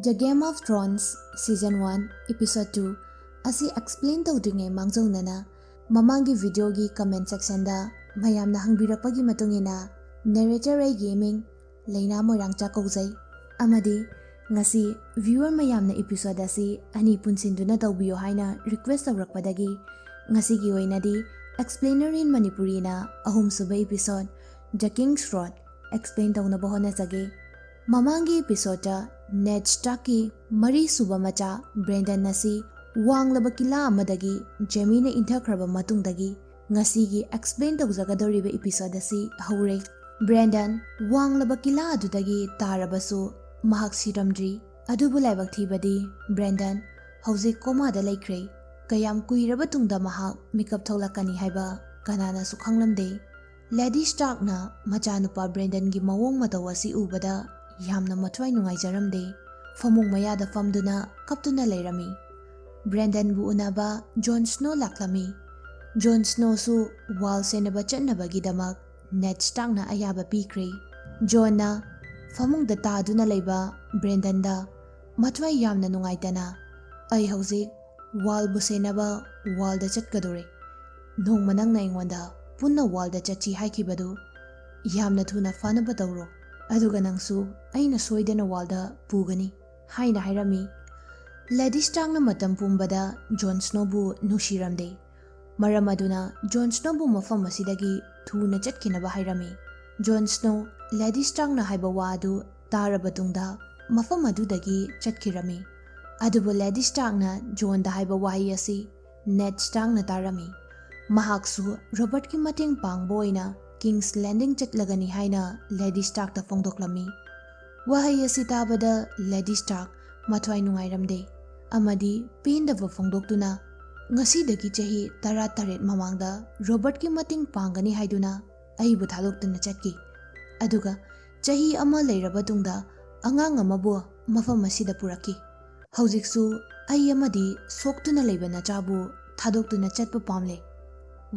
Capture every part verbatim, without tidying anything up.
The Game of Thrones Season one Episode two ꯑꯁꯤ explain ꯇꯧꯗ꯭ꯔꯤꯉꯩ ꯃꯥꯡꯖꯧꯅꯅ ꯃꯃꯥꯡꯒꯤ videoꯒꯤ comment sectionꯗ ꯃꯌꯥꯝꯅ ꯍꯪꯕꯤꯔꯛꯄꯒꯤ ꯃꯇꯨꯡ ꯏꯟꯅ narrator ꯑꯩꯒꯤ ꯏꯃꯤꯡ ꯂꯩꯅꯥ ꯃꯣꯏꯔꯥꯡꯆꯥ ꯀꯧꯖꯩ꯫ ꯑꯃꯗꯤ ꯉꯁꯤ viewer ꯃꯌꯥꯝꯅ episode ꯑꯁꯤ ꯑꯅꯤ ꯄꯨꯟꯁꯤꯟꯗꯨꯅ ꯇꯧꯕꯤꯌꯨ ꯍꯥꯏꯅ request ꯇꯧꯔꯛꯄꯗꯒꯤ ꯉꯁꯤꯒꯤ ꯑꯣꯏꯅꯗꯤ Explainer in Manipuriꯅ ꯑꯍꯨꯝꯁꯨꯕ episode The King's Road explain ꯇꯧꯅꯕ ꯍꯣꯠꯅꯖꯒꯦ꯫ ꯃꯃꯥꯡꯒꯤ episodeꯇ Ned Starkꯀꯤ ꯃꯔꯤꯁꯨꯕ ꯃꯆꯥ Brandon ꯑꯁꯤ ꯋꯥꯡꯂꯕ ꯀꯤꯂꯥ ꯑꯃꯗꯒꯤ Jaimeꯅ ꯏꯟꯊꯈ꯭ꯔꯕ ꯃꯇꯨꯡꯗꯒꯤ ꯉꯁꯤꯒꯤ explain ꯇꯧꯖꯒꯗꯧꯔꯤꯕ episode ꯑꯁꯤ ꯍꯧꯔꯦ꯫ Brandon ꯋꯥꯡꯂꯕ ꯀꯤꯂꯥ ꯑꯗꯨꯗꯒꯤ ꯇꯥꯔꯕꯁꯨ ꯃꯍꯥꯛ ꯁꯤꯔꯝꯗ꯭ꯔꯤ꯫ ꯑꯗꯨꯕꯨ ꯂꯥꯏꯕꯛ ꯊꯤꯕꯗꯤ Brandon ꯍꯧꯖꯤꯛ comaꯗ ꯂꯩꯈ꯭ꯔꯦ꯫ ꯀꯌꯥꯝ ꯀꯨꯏꯔꯕ ꯇꯨꯡꯗ ꯃꯍꯥꯛ ꯃꯤꯀꯞ ꯊꯣꯛꯂꯛꯀꯅꯤ ꯍꯥꯏꯕ ꯀꯅꯥꯅꯁꯨ ꯈꯪꯂꯝꯗꯦ꯫ Lady Starkꯅ ꯃꯆꯥꯅꯨꯄꯥ Brandonꯒꯤ ꯃꯑꯣꯡ ꯃꯇꯧ ꯑꯁꯤ ꯎꯕꯗ ꯌꯥꯝꯅ ꯃꯊ꯭ꯋꯥꯏ ꯅꯨꯡꯉꯥꯏꯖꯔꯝꯗꯦ꯫ ꯐꯃꯨꯡ ꯃꯌꯥꯗ ꯐꯝꯗꯨꯅ ꯀꯞꯇꯨꯅ ꯂꯩꯔꯝꯃꯤ꯫ Brandonꯕꯨ ꯎꯅꯕ Jon Snow ꯂꯥꯛꯂꯝꯃꯤ꯫ Jon Snowꯁꯨ wall ꯁꯦꯟꯅꯕ ꯆꯠꯅꯕꯒꯤꯗꯃꯛ Ned Starkꯅ ꯑꯌꯥꯕ ꯄꯤꯈ꯭ꯔꯦ꯫ Jonꯅ ꯐꯃꯨꯡꯗ ꯇꯥꯗꯨꯅ ꯂꯩꯕ Brandonꯗ ꯃꯊ꯭ꯋꯥꯏ ꯌꯥꯝꯅ ꯅꯨꯡꯉꯥꯏꯇꯅ, "ꯑꯩ ꯍꯧꯖꯤꯛ wallꯕꯨ ꯁꯦꯟꯅꯕ wallꯗ ꯆꯠꯀꯗꯧꯔꯦ꯫ ꯅꯣꯡꯃ ꯅꯪꯅ ꯑꯩꯉꯣꯟꯗ ꯄꯨꯟꯅ wallꯗ ꯆꯠꯁꯤ ꯍꯥꯏꯈꯤꯕꯗꯨ ꯌꯥꯝꯅ ꯊꯨꯅ ꯐꯅꯕ ꯇꯧꯔꯣ, ꯑꯗꯨꯒ ꯅꯪꯁꯨ ꯑꯩꯅ ꯁꯣꯏꯗꯅ wallꯗ ꯄꯨꯒꯅꯤ" ꯍꯥꯏꯅ ꯍꯥꯏꯔꯝꯃꯤ꯫ Lady Starkꯅ ꯃꯇꯝ ꯄꯨꯝꯕꯗ Jon Snowꯕꯨ ꯅꯨꯡꯁꯤꯔꯝꯗꯦ꯫ ꯃꯔꯝ ꯑꯗꯨꯅ Jon Snowꯕꯨ ꯃꯐꯝ ꯑꯁꯤꯗꯒꯤ ꯊꯨꯅ ꯆꯠꯈꯤꯅꯕ ꯍꯥꯏꯔꯝꯃꯤ꯫ Jon Snow Lady Starkꯅ ꯍꯥꯏꯕ ꯋꯥ ꯑꯗꯨ ꯇꯥꯔꯕ ꯇꯨꯡꯗ ꯃꯐꯝ ꯑꯗꯨꯗꯒꯤ ꯆꯠꯈꯤꯔꯝꯃꯤ꯫ ꯑꯗꯨꯕꯨ Lady Starkꯅ Jonꯗ ꯍꯥꯏꯕ ꯋꯥꯍꯩ ꯑꯁꯤ Ned Starkꯅ ꯇꯥꯔꯝꯃꯤ꯫ ꯃꯍꯥꯛꯁꯨ Robertꯀꯤ ꯃꯇꯦꯡ ꯄꯥꯡꯕ ꯑꯣꯏꯅ King's Landing ꯆꯠꯂꯒꯅꯤ ꯍꯥꯏꯅ Lady Starkꯇ ꯐꯣꯡꯗꯣꯛꯂꯝꯃꯤ꯫ ꯋꯥꯍꯩ ꯑꯁꯤ ꯇꯥꯕꯗ Lady Stark ꯃꯊ꯭ꯋꯥꯏ ꯅꯨꯡꯉꯥꯏꯔꯝꯗꯦ ꯑꯃꯗꯤ ꯄꯦꯟꯗꯕ ꯐꯣꯡꯗꯣꯛꯇꯨꯅ, "ꯉꯁꯤꯗꯒꯤ ꯆꯍꯤ ꯇꯔꯥꯇꯔꯦꯠ ꯃꯃꯥꯡꯗ Robertꯀꯤ ꯃꯇꯦꯡ ꯄꯥꯡꯒꯅꯤ ꯍꯥꯏꯗꯨꯅ ꯑꯩꯕꯨ ꯊꯥꯗꯣꯛꯇꯨꯅ ꯆꯠꯈꯤ꯫ ꯑꯗꯨꯒ ꯆꯍꯤ ꯑꯃ ꯂꯩꯔꯕ ꯇꯨꯡꯗ ꯑꯉꯥꯡ ꯑꯃꯕꯨ ꯃꯐꯝ ꯑꯁꯤꯗ ꯄꯨꯔꯛꯈꯤ꯫ ꯍꯧꯖꯤꯛꯁꯨ ꯑꯩ ꯑꯃꯗꯤ ꯁꯣꯛꯇꯨꯅ ꯂꯩꯕ ꯅꯆꯥꯕꯨ ꯊꯥꯗꯣꯛꯇꯨꯅ ꯆꯠꯄ ꯄꯥꯝꯂꯦ"꯫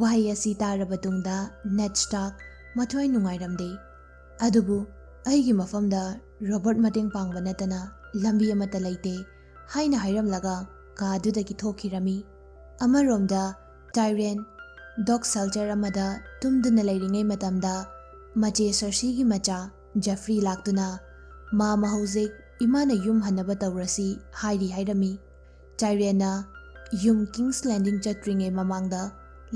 ꯋꯥꯍꯩ ꯑꯁꯤ ꯇꯥꯔꯕ ꯇꯨꯡꯗ Ned Stark ꯃꯊ꯭ꯋꯥꯏ ꯅꯨꯡꯉꯥꯏꯔꯝꯗꯦ꯫ ꯑꯗꯨꯕꯨ "ꯑꯩꯒꯤ ꯃꯐꯝꯗ ꯔꯣꯕꯣꯠ ꯃꯇꯦꯡ ꯄꯥꯡꯕ ꯅꯠꯇꯅ ꯂꯝꯕꯤ ꯑꯃꯠꯇ ꯂꯩꯇꯦ" ꯍꯥꯏꯅ ꯍꯥꯏꯔꯝꯂꯒ ꯀꯥꯗꯨꯗꯒꯤ ꯊꯣꯛꯈꯤꯔꯝꯃꯤ꯫ ꯑꯃꯔꯣꯝꯗ ꯇꯥꯏꯔꯦꯟ ꯗꯣꯛ ꯁꯦꯜꯇꯔ ꯑꯃꯗ ꯇꯨꯝꯗꯨꯅ ꯂꯩꯔꯤꯉꯩ ꯃꯇꯝꯗ ꯃꯆꯦ ꯁꯔꯁꯤꯒꯤ ꯃꯆꯥ ꯖꯦꯐ꯭ꯔꯤ ꯂꯥꯛꯇꯨꯅ, "ꯃꯥꯃ ꯍꯧꯖꯤꯛ ꯏꯃꯥꯅ ꯌꯨꯝ ꯍꯟꯅꯕ ꯇꯧꯔꯁꯤ" ꯍꯥꯏꯔꯤ ꯍꯥꯏꯔꯝꯃꯤ꯫ ꯇꯥꯏꯔꯦꯟꯅ ꯌꯨꯝ ꯀꯤꯡꯁ ꯂꯦꯟꯗꯤꯡ ꯆꯠꯇ꯭ꯔꯤꯉꯩ ꯃꯃꯥꯡꯗ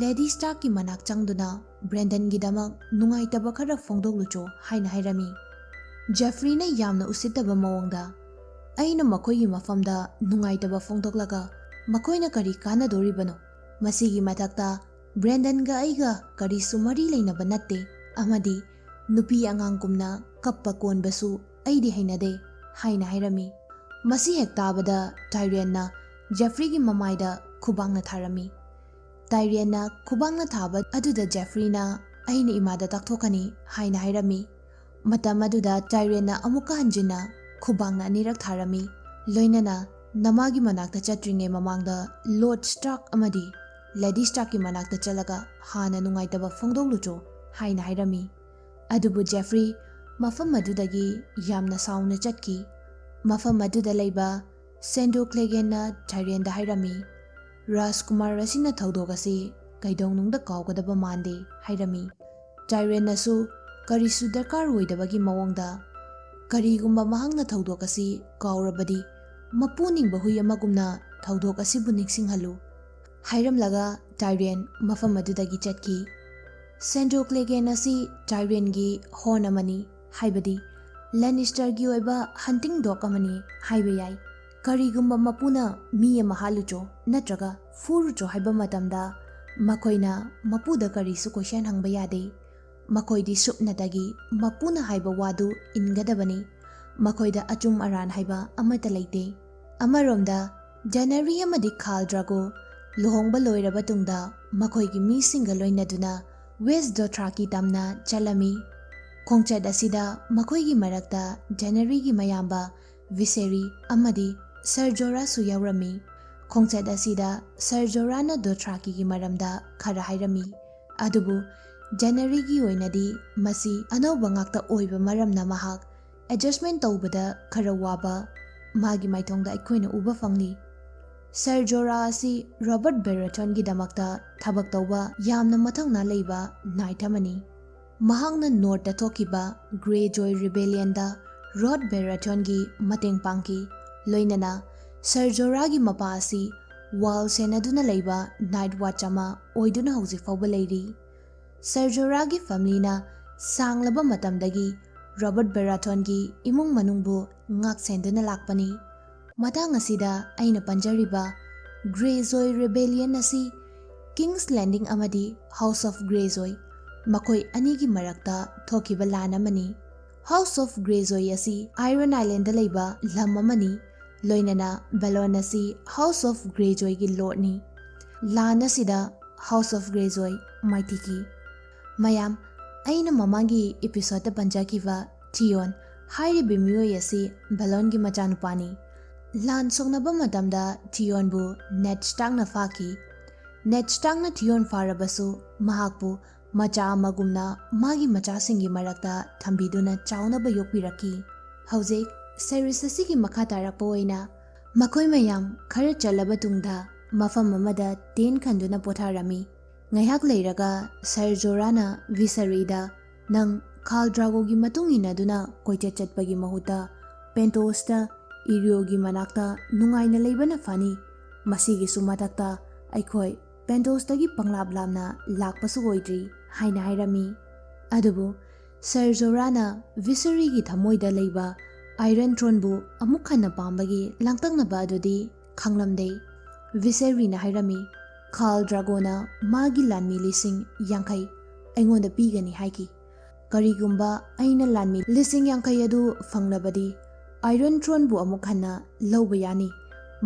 ꯂꯦꯗꯤ ꯁ꯭ꯇꯥꯔꯛꯀꯤ ꯃꯅꯥꯛ ꯆꯪꯗꯨꯅ ꯕ꯭ꯔꯦꯟꯗꯟꯒꯤꯗꯃꯛ ꯅꯨꯡꯉꯥꯏꯇꯕ ꯈꯔ ꯐꯣꯡꯗꯣꯛꯂꯨꯆꯣ ꯍꯥꯏꯅ ꯍꯥꯏꯔꯝꯃꯤ꯫ ꯖꯦꯐ꯭ꯔꯤꯅ ꯌꯥꯝꯅ ꯎꯁꯤꯠꯇꯕ ꯃꯑꯣꯡꯗ, "ꯑꯩꯅ ꯃꯈꯣꯏꯒꯤ ꯃꯐꯝꯗ ꯅꯨꯡꯉꯥꯏꯇꯕ ꯐꯣꯡꯗꯣꯛꯂꯒ ꯃꯈꯣꯏꯅ ꯀꯔꯤ ꯀꯥꯟꯅꯗꯣꯔꯤꯕꯅꯣ? ꯃꯁꯤꯒꯤ ꯃꯊꯛꯇ ꯕ꯭ꯔꯦꯟꯗꯟꯒ ꯑꯩꯒ ꯀꯔꯤꯁꯨ ꯃꯔꯤ ꯂꯩꯅꯕ ꯅꯠꯇꯦ, ꯑꯃꯗꯤ ꯅꯨꯄꯤ ꯑꯉꯥꯡꯒꯨꯝꯅ ꯀꯞꯄ ꯀꯣꯟꯕꯁꯨ ꯑꯩꯗꯤ ꯍꯩꯅꯗꯦ" ꯍꯥꯏꯅ ꯍꯥꯏꯔꯝꯃꯤ꯫ ꯃꯁꯤ ꯍꯦꯛ ꯇꯥꯕꯗ ꯇꯥꯏꯔꯦꯟꯅ ꯖꯦꯐ꯭ꯔꯤꯒꯤ ꯃꯃꯥꯏꯗ ꯈꯨꯕꯥꯛꯅ ꯊꯥꯔꯝꯃꯤ꯫ ꯇꯥꯏꯔꯦꯟꯅ ꯈꯨꯕꯥꯛꯅ ꯊꯥꯕ ꯑꯗꯨꯗ ꯖꯦꯐ꯭ꯔꯤꯅ, "ꯑꯩꯅ ꯏꯃꯥꯗ ꯇꯥꯛꯊꯣꯛꯀꯅꯤ" ꯍꯥꯏꯅ ꯍꯥꯏꯔꯝꯃꯤ꯫ ꯃꯇꯝ ꯑꯗꯨꯗ ꯇꯥꯏꯔꯦꯟꯅ ꯑꯃꯨꯛꯀ ꯍꯟꯖꯤꯟꯅ ꯈꯨꯕꯥꯛꯅ ꯑꯅꯤꯔꯛ ꯊꯥꯔꯝꯃꯤ꯫ ꯂꯣꯏꯅꯅ, "ꯅꯃꯥꯒꯤ ꯃꯅꯥꯛꯇ ꯆꯠꯇ꯭ꯔꯤꯉꯩ ꯃꯃꯥꯡꯗ ꯂꯣꯔꯗ ꯁ꯭ꯇꯥꯔꯛ ꯑꯃꯗꯤ ꯂꯦꯗꯤ ꯁ꯭ꯇꯥꯔꯛꯀꯤ ꯃꯅꯥꯛꯇ ꯆꯠꯂꯒ ꯍꯥꯟꯅ ꯅꯨꯡꯉꯥꯏꯇꯕ ꯐꯣꯡꯗꯣꯛꯂꯨꯆꯣ" ꯍꯥꯏꯅ ꯍꯥꯏꯔꯝꯃꯤ꯫ ꯑꯗꯨꯕꯨ ꯖꯦꯐ꯭ꯔꯤ ꯃꯐꯝ ꯑꯗꯨꯗꯒꯤ ꯌꯥꯝꯅ ꯁꯥꯎꯅ ꯆꯠꯈꯤ꯫ ꯃꯐꯝ ꯑꯗꯨꯗ ꯂꯩꯕ ꯁꯦꯟꯗꯣ ꯀ꯭ꯂꯦꯒꯦꯟꯅ ꯇꯥꯏꯔꯦꯟꯗ ꯍꯥꯏꯔꯝꯃꯤ, "ꯔꯥꯖꯀꯨꯃꯥꯔ ꯑꯁꯤꯅ ꯊꯧꯗꯣꯛ ꯑꯁꯤ ꯀꯩꯗꯧꯅꯨꯡꯗ ꯀꯥꯎꯒꯗꯕ ꯃꯥꯟꯗꯦ" ꯍꯥꯏꯔꯝꯃꯤ꯫ ꯇꯥꯏꯔꯦꯟꯅꯁꯨ ꯀꯔꯤꯁꯨ ꯗꯔꯀꯥꯔ ꯑꯣꯏꯗꯕꯒꯤ ꯃꯑꯣꯡꯗ, "ꯀꯔꯤꯒꯨꯝꯕ ꯃꯍꯥꯛꯅ ꯊꯧꯗꯣꯛ ꯑꯁꯤ ꯀꯥꯎꯔꯕꯗꯤ, ꯃꯄꯨ ꯅꯤꯡꯕ ꯍꯨꯏ ꯑꯃꯒꯨꯝꯅ ꯊꯧꯗꯣꯛ ꯑꯁꯤꯕꯨ ꯅꯤꯡꯁꯤꯡꯍꯜꯂꯨ" ꯍꯥꯏꯔꯝꯂꯒ ꯇꯥꯏꯔꯦꯟ ꯃꯐꯝ ꯑꯗꯨꯗꯒꯤ ꯆꯠꯈꯤ꯫ ꯁꯦꯟꯗꯣ ꯀ꯭ꯂꯦꯒꯦꯟ ꯑꯁꯤ ꯇꯥꯏꯔꯦꯟꯒꯤ ꯍꯣꯔꯟ ꯑꯃꯅꯤ, ꯍꯥꯏꯕꯗꯤ ꯂꯦꯅꯤꯁꯇꯔꯒꯤ ꯑꯣꯏꯕ ꯍꯟꯇꯤꯡ ꯗꯣꯒ ꯑꯃꯅꯤ ꯍꯥꯏꯕ ꯌꯥꯏ꯫ ꯀꯔꯤꯒꯨꯝꯕ ꯃꯄꯨꯅ ꯃꯤ ꯑꯃ ꯍꯥꯠꯂꯨꯆꯣ ꯅꯠꯇ꯭ꯔꯒ ꯐꯨꯔꯨꯆꯣ ꯍꯥꯏꯕ ꯃꯇꯝꯗ, ꯃꯈꯣꯏꯅ ꯃꯄꯨꯗ ꯀꯔꯤꯁꯨ ꯀꯣꯏꯁꯟ ꯍꯪꯕ ꯌꯥꯗꯦ꯫ ꯃꯈꯣꯏꯗꯤ ꯁꯨꯞꯅꯇꯒꯤ ꯃꯄꯨꯅ ꯍꯥꯏꯕ ꯋꯥꯗꯨ ꯏꯟꯒꯗꯕꯅꯤ꯫ ꯃꯈꯣꯏꯗ ꯑꯆꯨꯝ ꯑꯔꯥꯟ ꯍꯥꯏꯕ ꯑꯃꯠꯇ ꯂꯩꯇꯦ꯫ ꯑꯃꯔꯣꯝꯗ, ꯗꯦꯅꯔꯤ ꯑꯃꯗꯤ ꯈꯥꯜ ꯗ꯭ꯔꯥꯒꯣ ꯂꯨꯍꯣꯡꯕ ꯂꯣꯏꯔꯕ ꯇꯨꯡꯗ ꯃꯈꯣꯏꯒꯤ ꯃꯤꯁꯤꯡꯒ ꯂꯣꯏꯅꯗꯨꯅ ꯋꯦꯁ ꯗꯣꯊ꯭ꯔꯥꯀꯤ ꯇꯝꯅ ꯆꯠꯂꯝꯃꯤ꯫ ꯈꯣꯡꯆꯠ ꯑꯁꯤꯗ ꯃꯈꯣꯏꯒꯤ ꯃꯔꯛꯇ ꯗꯦꯅꯔꯤꯒꯤ ꯃꯌꯥꯝꯕ ꯚꯤꯁꯦꯔꯤ ꯑꯃꯗꯤ ꯁꯔ ꯖꯣꯔꯥꯁꯨ ꯌꯥꯎꯔꯝꯃꯤ꯫ ꯈꯣꯡꯆꯠ ꯑꯁꯤꯗ ꯁꯔ ꯖꯣꯔꯥꯅ ꯗꯣꯊ꯭ꯔꯥꯀꯤꯒꯤ ꯃꯔꯝꯗ ꯈꯔ ꯍꯥꯏꯔꯝꯃꯤ꯫ ꯑꯗꯨꯕꯨ ꯖꯦꯅꯔꯤꯒꯤ ꯑꯣꯏꯅꯗꯤ ꯃꯁꯤ ꯑꯅꯧꯕ ꯉꯥꯛꯇ ꯑꯣꯏꯕ ꯃꯔꯝꯅ ꯃꯍꯥꯛ ꯑꯦꯗꯖꯁꯃꯦꯟ ꯇꯧꯕꯗ ꯈꯔ ꯋꯥꯕ ꯃꯥꯒꯤ ꯃꯥꯏꯊꯣꯡꯗ ꯑꯩꯈꯣꯏꯅ ꯎꯕ ꯐꯪꯂꯤ꯫ ꯁꯔ ꯖꯣꯔꯥ ꯑꯁꯤ ꯔꯣꯕꯔꯠ ꯕꯦꯔꯥꯊꯣꯟꯒꯤꯗꯃꯛꯇ ꯊꯕꯛ ꯇꯧꯕ ꯌꯥꯝꯅ ꯃꯊꯧꯅꯥ ꯂꯩꯕ ꯅꯥꯏꯠ ꯑꯃꯅꯤ꯫ ꯃꯍꯥꯛꯅ ꯅꯣꯔꯠꯇ ꯊꯣꯛꯈꯤꯕ ꯒ꯭ꯔꯦꯖꯣꯏ ꯔꯤꯕꯦꯂꯤꯌꯟꯗ ꯔꯣꯠ ꯕꯦꯔꯥꯊꯣꯟꯒꯤ ꯃꯇꯦꯡ ꯄꯥꯡꯈꯤ꯫ ꯂꯣꯏꯅꯅ ꯁꯔ ꯖꯣꯔꯥꯒꯤ ꯃꯄꯥ ꯑꯁꯤ ꯋꯥꯜ ꯁꯦꯟꯅꯗꯨꯅ ꯂꯩꯕ ꯅꯥꯏꯠ ꯋꯥꯆ ꯑꯃ ꯑꯣꯏꯗꯨꯅ ꯍꯧꯖꯤꯛ ꯐꯥꯎꯕ ꯂꯩꯔꯤ꯫ ꯁꯔ ꯖꯣꯔꯥꯒꯤ ꯐꯦꯃꯤꯂꯤꯅ ꯁꯥꯡꯂꯕ ꯃꯇꯝꯗꯒꯤ ꯔꯣꯕꯔꯠ ꯕꯦꯔꯥꯊꯣꯟꯒꯤ ꯏꯃꯨꯡ ꯃꯅꯨꯡꯕꯨ ꯉꯥꯛꯁꯦꯟꯗꯨꯅ ꯂꯥꯛꯄꯅꯤ꯫ ꯃꯇꯥꯡ ꯑꯁꯤꯗ ꯑꯩꯅ ꯄꯟꯖꯔꯤꯕ ꯒ꯭ꯔꯦꯖꯣꯏ ꯔꯦꯕꯦꯂꯤꯌꯟ ꯑꯁꯤ ꯀꯤꯡꯁ ꯂꯦꯟꯗꯤꯡ ꯑꯃꯗꯤ ꯍꯥꯎꯁ ꯑꯣꯐ ꯒ꯭ꯔꯦꯖꯣꯏ ꯃꯈꯣꯏ ꯑꯅꯤꯒꯤ ꯃꯔꯛꯇ ꯊꯣꯛꯈꯤꯕ ꯂꯥꯟ ꯑꯃꯅꯤ꯫ ꯍꯥꯎꯁ ꯑꯣꯐ ꯒ꯭ꯔꯦꯖꯣꯏ ꯑꯁꯤ ꯑꯥꯏꯔꯟ ꯑꯥꯏꯂꯦꯟꯗ ꯂꯩꯕ ꯂꯝ ꯑꯃꯅꯤ, ꯂꯣꯏꯅꯅ ꯕꯦꯂꯣꯟ ꯑꯁꯤ ꯍꯥꯎꯁ ꯑꯣꯐ ꯒ꯭ꯔꯦꯖꯣꯏꯒꯤ ꯂꯣꯔꯗꯅꯤ꯫ ꯂꯥꯟ ꯑꯁꯤꯗ ꯍꯥꯎꯁ ꯑꯣꯐ ꯒ꯭ꯔꯦꯖꯣꯏ ꯃꯥꯏꯊꯤꯈꯤ꯫ ꯃꯌꯥꯝ, ꯑꯩꯅ ꯃꯃꯥꯡꯒꯤ ꯏꯄꯤꯁꯣꯗꯇ ꯄꯟꯖꯈꯤꯕ ꯊꯤꯌꯣꯟ ꯍꯥꯏꯔꯤꯕ ꯃꯤꯑꯣꯏ ꯑꯁꯤ ꯕꯦꯂꯣꯟꯒꯤ ꯃꯆꯥꯅꯨꯄꯥꯅꯤ꯫ ꯂꯥꯟ ꯁꯣꯛꯅꯕ ꯃꯇꯝꯗ ꯊꯤꯌꯣꯟꯕꯨ ꯅꯦꯠ ꯁ꯭ꯇꯥꯔꯛꯅ ꯐꯥꯈꯤ꯫ ꯅꯦꯠ ꯁ꯭ꯇꯥꯔꯛꯅ ꯊꯤꯌꯣꯟ ꯐꯥꯔꯕꯁꯨ ꯃꯍꯥꯛꯄꯨ ꯃꯆꯥ ꯑꯃꯒꯨꯝꯅ ꯃꯥꯒꯤ ꯃꯆꯥꯁꯤꯡꯒꯤ ꯃꯔꯛꯇ ꯊꯝꯕꯤꯗꯨꯅ ꯆꯥꯎꯅꯕ ꯌꯣꯛꯄꯤꯔꯛꯈꯤ꯫ ꯍꯧꯖꯤꯛ ꯁꯦꯔꯤꯁ ꯑꯁꯤꯒꯤ ꯃꯈꯥ ꯇꯥꯔꯛꯄ ꯑꯣꯏꯅ ꯃꯈꯣꯏ ꯃꯌꯥꯝ ꯈꯔ ꯆꯠꯂꯕ ꯇꯨꯡꯗ ꯃꯐꯝ ꯑꯃꯗ ꯇꯦꯟ ꯈꯟꯗꯨꯅ ꯄꯣꯊꯥꯔꯝꯃꯤ꯫ ꯉꯥꯏꯍꯥꯛ ꯂꯩꯔꯒ ꯁꯔ ꯖꯣꯔꯥꯅ ꯚꯤꯁꯔꯤꯗ, "ꯅꯪ ꯈꯥꯜ ꯗ꯭ꯔꯥꯒꯣꯒꯤ ꯃꯇꯨꯡ ꯏꯟꯅꯗꯨꯅ ꯀꯣꯏꯆꯠ ꯆꯠꯄꯒꯤ ꯃꯍꯨꯠꯇ ꯄꯦꯟꯇꯣꯁꯇ ꯏꯔꯤꯌꯣꯒꯤ ꯃꯅꯥꯛꯇ ꯅꯨꯡꯉꯥꯏꯅ ꯂꯩꯕꯅ ꯐꯅꯤ꯫ ꯃꯁꯤꯒꯤꯁꯨ ꯃꯊꯛꯇ ꯑꯩꯈꯣꯏ ꯄꯦꯟꯇꯣꯁꯇꯒꯤ ꯄꯪꯂꯥꯞ ꯂꯥꯞꯅ ꯂꯥꯛꯄꯁꯨ ꯑꯣꯏꯗ꯭ꯔꯤ" ꯍꯥꯏꯅ ꯍꯥꯏꯔꯝꯃꯤ꯫ ꯑꯗꯨꯕꯨ ꯁꯔ ꯖꯣꯔꯥꯅ ꯚꯤꯁꯔꯤꯒꯤ ꯊꯃꯣꯏꯗ ꯂꯩꯕ ꯑꯥꯏꯔꯟ ꯊ꯭ꯔꯣꯟꯕꯨ ꯑꯃꯨꯛ ꯍꯟꯅ ꯄꯥꯝꯕꯒꯤ ꯂꯥꯡꯇꯛꯅꯕ ꯑꯗꯨꯗꯤ ꯈꯪꯂꯝꯗꯦ꯫ ꯚꯤꯁꯦꯔꯤꯅ ꯍꯥꯏꯔꯝꯃꯤ, "ꯈꯥꯜ ꯗ꯭ꯔꯥꯒꯣꯅ ꯃꯥꯒꯤ ꯂꯥꯟꯃꯤ ꯂꯤꯁꯤꯡ ꯌꯥꯡꯈꯩ ꯑꯩꯉꯣꯟꯗ ꯄꯤꯒꯅꯤ ꯍꯥꯏꯈꯤ꯫ ꯀꯔꯤꯒꯨꯝꯕ ꯑꯩꯅ ꯂꯥꯟꯃꯤ ꯂꯤꯁꯤꯡ ꯌꯥꯡꯈꯩ ꯑꯗꯨ ꯐꯪꯂꯕꯗꯤ, ꯑꯥꯏꯔꯟ ꯊ꯭ꯔꯣꯟꯕꯨ ꯑꯃꯨꯛ ꯍꯟꯅ ꯂꯧꯕ ꯌꯥꯅꯤ꯫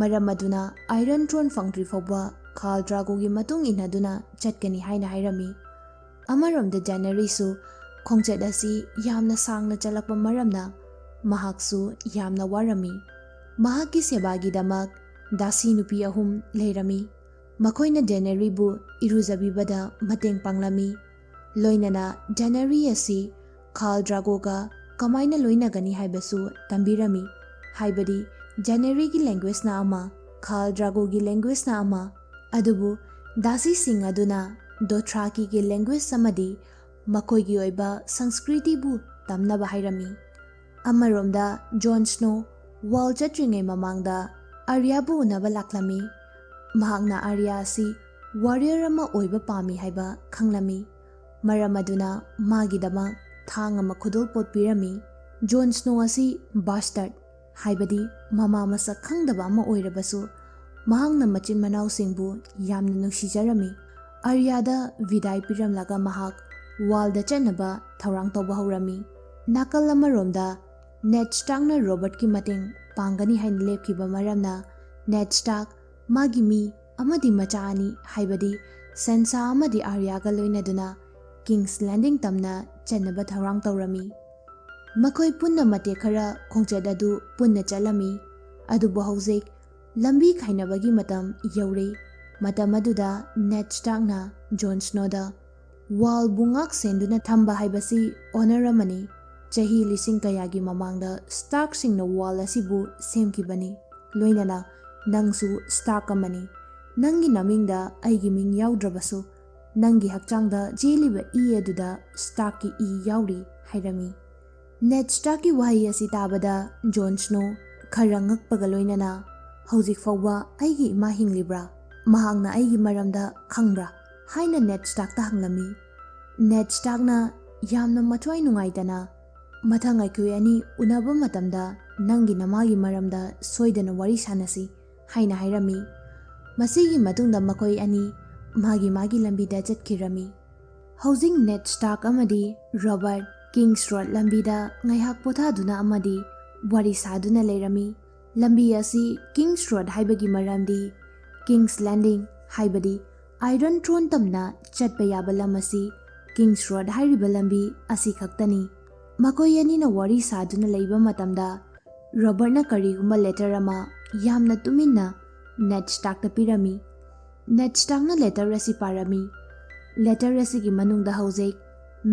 ꯃꯔꯝ ꯑꯗꯨꯅ ꯑꯥꯏꯔꯟ ꯊ꯭ꯔꯣꯟ ꯐꯪꯗ꯭ꯔꯤ ꯐꯥꯎꯕ ꯈꯥꯜ ꯗ꯭ꯔꯥꯒꯣꯒꯤ ꯃꯇꯨꯡ ꯏꯟꯅꯗꯨꯅ ꯆꯠꯀꯅꯤ" ꯍꯥꯏꯅ ꯍꯥꯏꯔꯝꯃꯤ꯫ ꯑꯃꯔꯣꯝꯗ ꯖꯦꯅꯔꯤꯁꯨ ꯈꯣꯡꯆꯠ ꯑꯁꯤ ꯌꯥꯝꯅ ꯁꯥꯡꯅ ꯆꯠꯂꯛꯄ ꯃꯔꯝꯅ ꯃꯍꯥꯛꯁꯨ ꯌꯥꯝꯅ ꯋꯥꯔꯝꯃꯤ꯫ ꯃꯍꯥꯛꯀꯤ ꯁꯦꯕꯥꯒꯤꯗꯃꯛ ꯗꯥꯁꯤ ꯅꯨꯄꯤ ꯑꯍꯨꯝ ꯂꯩꯔꯝꯃꯤ꯫ ꯃꯈꯣꯏꯅ ꯖꯦꯅꯔꯤꯕꯨ ꯏꯔꯨꯖꯕꯤꯕꯗ ꯃꯇꯦꯡ ꯄꯥꯡꯂꯝꯃꯤ꯫ ꯂꯣꯏꯅꯅ ꯖꯦꯅꯦꯔꯤ ꯑꯁꯤ ꯈꯥꯜ ꯗ꯭ꯔꯥꯒꯣꯒ ꯀꯃꯥꯏꯅ ꯂꯣꯏꯅꯒꯅꯤ ꯍꯥꯏꯕꯁꯨ ꯇꯝꯕꯤꯔꯝꯃꯤ꯫ ꯍꯥꯏꯕꯗꯤ ꯖꯦꯅꯦꯔꯤꯒꯤ ꯂꯦꯡꯒ꯭ꯋꯦꯖꯅ ꯑꯃ, ꯈꯥꯜ ꯗ꯭ꯔꯥꯒꯣꯒꯤ ꯂꯦꯡꯒ꯭ꯋꯦꯖꯅ ꯑꯃ꯫ ꯑꯗꯨꯕꯨ ꯗꯥꯁꯤꯁꯤꯡ ꯑꯗꯨꯅ ꯗꯣꯊ꯭ꯔꯥꯀꯤꯒꯤ ꯂꯦꯡꯒ꯭ꯋꯦꯖ ꯑꯃꯗꯤ ꯃꯈꯣꯏꯒꯤ ꯑꯣꯏꯕ ꯁꯪꯁꯀ꯭ꯔꯤꯇꯤꯕꯨ ꯇꯝꯅꯕ ꯍꯥꯏꯔꯝꯃꯤ꯫ ꯑꯃꯔꯣꯝꯗ ꯖꯣꯟ ꯁ꯭ꯅꯣ ꯋꯥꯜ ꯆꯠꯇ꯭ꯔꯤꯉꯩ ꯃꯃꯥꯡꯗ ꯑꯥꯔꯌꯥꯕꯨ ꯎꯅꯕ ꯂꯥꯛꯂꯝꯃꯤ꯫ ꯃꯍꯥꯛꯅ ꯑꯥꯔꯌꯥ ꯑꯁꯤ ꯋꯥꯔꯤꯌꯔ ꯑꯃ ꯑꯣꯏꯕ ꯄꯥꯝꯃꯤ ꯍꯥꯏꯕ ꯈꯪꯂꯝꯃꯤ꯫ ꯃꯔꯝ ꯑꯗꯨꯅ ꯃꯥꯒꯤꯗꯃꯛ ꯊꯥꯡ ꯑꯃ ꯈꯨꯗꯣꯜꯄꯣꯠ ꯄꯤꯔꯝꯃꯤ꯫ ꯖꯣꯟ ꯁ꯭ꯅꯣ ꯑꯁꯤ ꯕꯥꯁꯇꯔꯗ, ꯍꯥꯏꯕꯗꯤ ꯃꯃꯥ ꯃꯁꯛ ꯈꯪꯗꯕ ꯑꯃ ꯑꯣꯏꯔꯕꯁꯨ, ꯃꯍꯥꯛꯅ ꯃꯆꯤꯟ ꯃꯅꯥꯎꯁꯤꯡꯕꯨ ꯌꯥꯝꯅ ꯅꯨꯡꯁꯤꯖꯔꯝꯃꯤ꯫ ꯑꯥꯔꯌꯥꯗ ꯕꯤꯗꯥꯏ ꯄꯤꯔꯝꯂꯒ ꯃꯍꯥꯛ ꯋꯥꯜꯗ ꯆꯠꯅꯕ ꯊꯧꯔꯥꯡ ꯇꯧꯕ ꯍꯧꯔꯝꯃꯤ꯫ ꯅꯥꯀꯜ ꯑꯃꯔꯣꯝꯗ ꯅꯦꯗ ꯁ꯭ꯇꯥꯔꯛꯅ ꯔꯣꯕꯥꯔꯠꯀꯤ ꯃꯇꯦꯡ ꯄꯥꯡꯒꯅꯤ ꯍꯥꯏꯅ ꯂꯦꯞꯈꯤꯕ ꯃꯔꯝꯅ ꯅꯦꯗ ꯁ꯭ꯇꯥꯔꯛ, ꯃꯥꯒꯤ ꯃꯤ ꯑꯃꯗꯤ ꯃꯆꯥ ꯑꯅꯤ, ꯍꯥꯏꯕꯗꯤ ꯁꯦꯟꯁꯥ ꯑꯃꯗꯤ ꯑꯥꯔꯌꯥꯒ ꯂꯣꯏꯅꯗꯨꯅ ꯀꯤꯡꯁ ꯂꯦꯟꯗꯤꯡ ꯇꯝꯅ ꯆꯠꯅꯕ ꯊꯧꯔꯥꯡ ꯇꯧꯔꯝꯃꯤ꯫ ꯃꯈꯣꯏ ꯄꯨꯟꯅ ꯃꯇꯦꯛ ꯈꯔ ꯈꯣꯡꯆꯠ ꯑꯗꯨ ꯄꯨꯟꯅ ꯆꯠꯂꯝꯃꯤ꯫ ꯑꯗꯨꯕꯨ ꯍꯧꯖꯤꯛ ꯂꯝꯕꯤ ꯈꯥꯏꯅꯕꯒꯤ ꯃꯇꯝ ꯌꯧꯔꯦ꯫ ꯃꯇꯝ ꯑꯗꯨꯗ ꯅꯦꯗ ꯁ꯭ꯇꯥꯔꯛꯅ ꯖꯣꯟ ꯁ꯭ꯅꯣꯗ, "ꯋꯥꯜꯕꯨ ꯉꯥꯛ ꯁꯦꯟꯗꯨꯅ ꯊꯝꯕ ꯍꯥꯏꯕꯁꯤ ꯑꯣꯅꯔ ꯑꯃꯅꯤ꯫ ꯆꯍꯤ ꯂꯤꯁꯤꯡ ꯀꯌꯥꯒꯤ ꯃꯃꯥꯡꯗ ꯁ꯭ꯇꯥꯔꯛꯁꯤꯡꯅ ꯋꯥꯜ ꯑꯁꯤꯕꯨ ꯁꯦꯝꯈꯤꯕꯅꯤ꯫ ꯂꯣꯏꯅꯅ ꯅꯪꯁꯨ ꯁ꯭ꯇꯥꯔꯛ ꯑꯃꯅꯤ꯫ ꯅꯪꯒꯤ ꯅꯃꯤꯡꯗ ꯑꯩꯒꯤ ꯃꯤꯡ ꯌꯥꯎꯗ꯭ꯔꯕꯁꯨ, ꯅꯪꯒꯤ ꯍꯛꯆꯥꯡꯗ ꯆꯦꯜꯂꯤꯕ ꯏ ꯑꯗꯨꯗ ꯁ꯭ꯇꯥꯔꯛꯀꯤ ꯏ ꯌꯥꯎꯔꯤ" ꯍꯥꯏꯔꯝꯃꯤ꯫ ꯅꯦꯗ ꯁ꯭ꯇꯥꯔꯛꯀꯤ ꯋꯥꯍꯩ ꯑꯁꯤ ꯇꯥꯕꯗ ꯖꯣꯟ ꯁ꯭ꯅꯣ ꯈꯔ ꯉꯛꯄꯒ ꯂꯣꯏꯅꯅ, "ꯍꯧꯖꯤꯛ ꯐꯥꯎꯕ ꯑꯩꯒꯤ ꯏꯃꯥ ꯍꯤꯡꯂꯤꯕ꯭ꯔꯥ? ꯃꯍꯥꯛꯅ ꯑꯩꯒꯤ ꯃꯔꯝꯗ ꯈꯪꯕ꯭ꯔꯥ?" ꯍꯥꯏꯅ ꯅꯦꯗ ꯁ꯭ꯇꯥꯔꯛꯇ ꯍꯪꯂꯝꯃꯤ꯫ ꯅꯦꯗ ꯁ꯭ꯇꯥꯔꯛꯅ ꯌꯥꯝꯅ ꯃꯊ꯭ꯋꯥꯏ ꯅꯨꯡꯉꯥꯏꯇꯅ, "ꯃꯊꯪ ꯑꯩꯈꯣꯏ ꯑꯅꯤ ꯎꯅꯕ ꯃꯇꯝꯗ ꯅꯪꯒꯤ ꯅꯃꯥꯒꯤ ꯃꯔꯝꯗ ꯁꯣꯏꯗꯅ ꯋꯥꯔꯤ ꯁꯥꯟꯅꯁꯤ" ꯍꯥꯏꯅ ꯍꯥꯏꯔꯝꯃꯤ꯫ ꯃꯁꯤꯒꯤ ꯃꯇꯨꯡꯗ ꯃꯈꯣꯏ ꯑꯅꯤ ꯃꯥꯒꯤ ꯃꯥꯒꯤ ꯂꯝꯕꯤꯗ ꯆꯠꯈꯤꯔꯝꯃꯤ꯫ ꯍꯧꯖꯤꯛ ꯅꯦꯗ ꯁ꯭ꯇꯥꯔꯛ ꯑꯃꯗꯤ ꯔꯣꯕꯥꯔꯠ ꯀꯤꯡꯁ ꯔꯣꯗ ꯂꯝꯕꯤꯗ ꯉꯥꯏꯍꯥꯛ ꯄꯣꯊꯥꯗꯨꯅ ꯑꯃꯗꯤ ꯋꯥꯔꯤ ꯁꯥꯗꯨꯅ ꯂꯩꯔꯝꯃꯤ꯫ ꯂꯝꯕꯤ ꯑꯁꯤ ꯀꯤꯡꯁ ꯔꯣꯗ ꯍꯥꯏꯕꯒꯤ ꯃꯔꯝꯗꯤ ꯀꯤꯡꯁ ꯂꯦꯟꯗꯤꯡ, ꯍꯥꯏꯕꯗꯤ ꯑꯥꯏꯔꯟ ꯊ꯭ꯔꯣꯟ ꯇꯝꯅ ꯆꯠꯄ ꯌꯥꯕ ꯂꯝ ꯑꯁꯤ ꯀꯤꯡꯁ ꯔꯣꯗ ꯍꯥꯏꯔꯤꯕ ꯂꯝꯕꯤ ꯑꯁꯤ ꯈꯛꯇꯅꯤ꯫ ꯃꯈꯣꯏ ꯑꯅꯤꯅ ꯋꯥꯔꯤ ꯁꯥꯗꯨꯅ ꯂꯩꯕ ꯃꯇꯝꯗ ꯔꯣꯕꯥꯔꯠꯅ ꯀꯔꯤꯒꯨꯝꯕ ꯂꯦꯇꯔ ꯑꯃ ꯌꯥꯝꯅ ꯇꯨꯃꯤꯟꯅ ꯅꯦꯗ ꯁ꯭ꯇꯥꯔꯛꯇ ꯄꯤꯔꯝꯃꯤ꯫ ꯅꯦꯗ ꯁ꯭ꯇꯥꯔꯛꯅ ꯂꯦꯇꯔ ꯑꯁꯤ ꯄꯥꯔꯝꯃꯤ꯫ ꯂꯦꯇꯔ ꯑꯁꯤꯒꯤ ꯃꯅꯨꯡꯗ ꯍꯧꯖꯤꯛ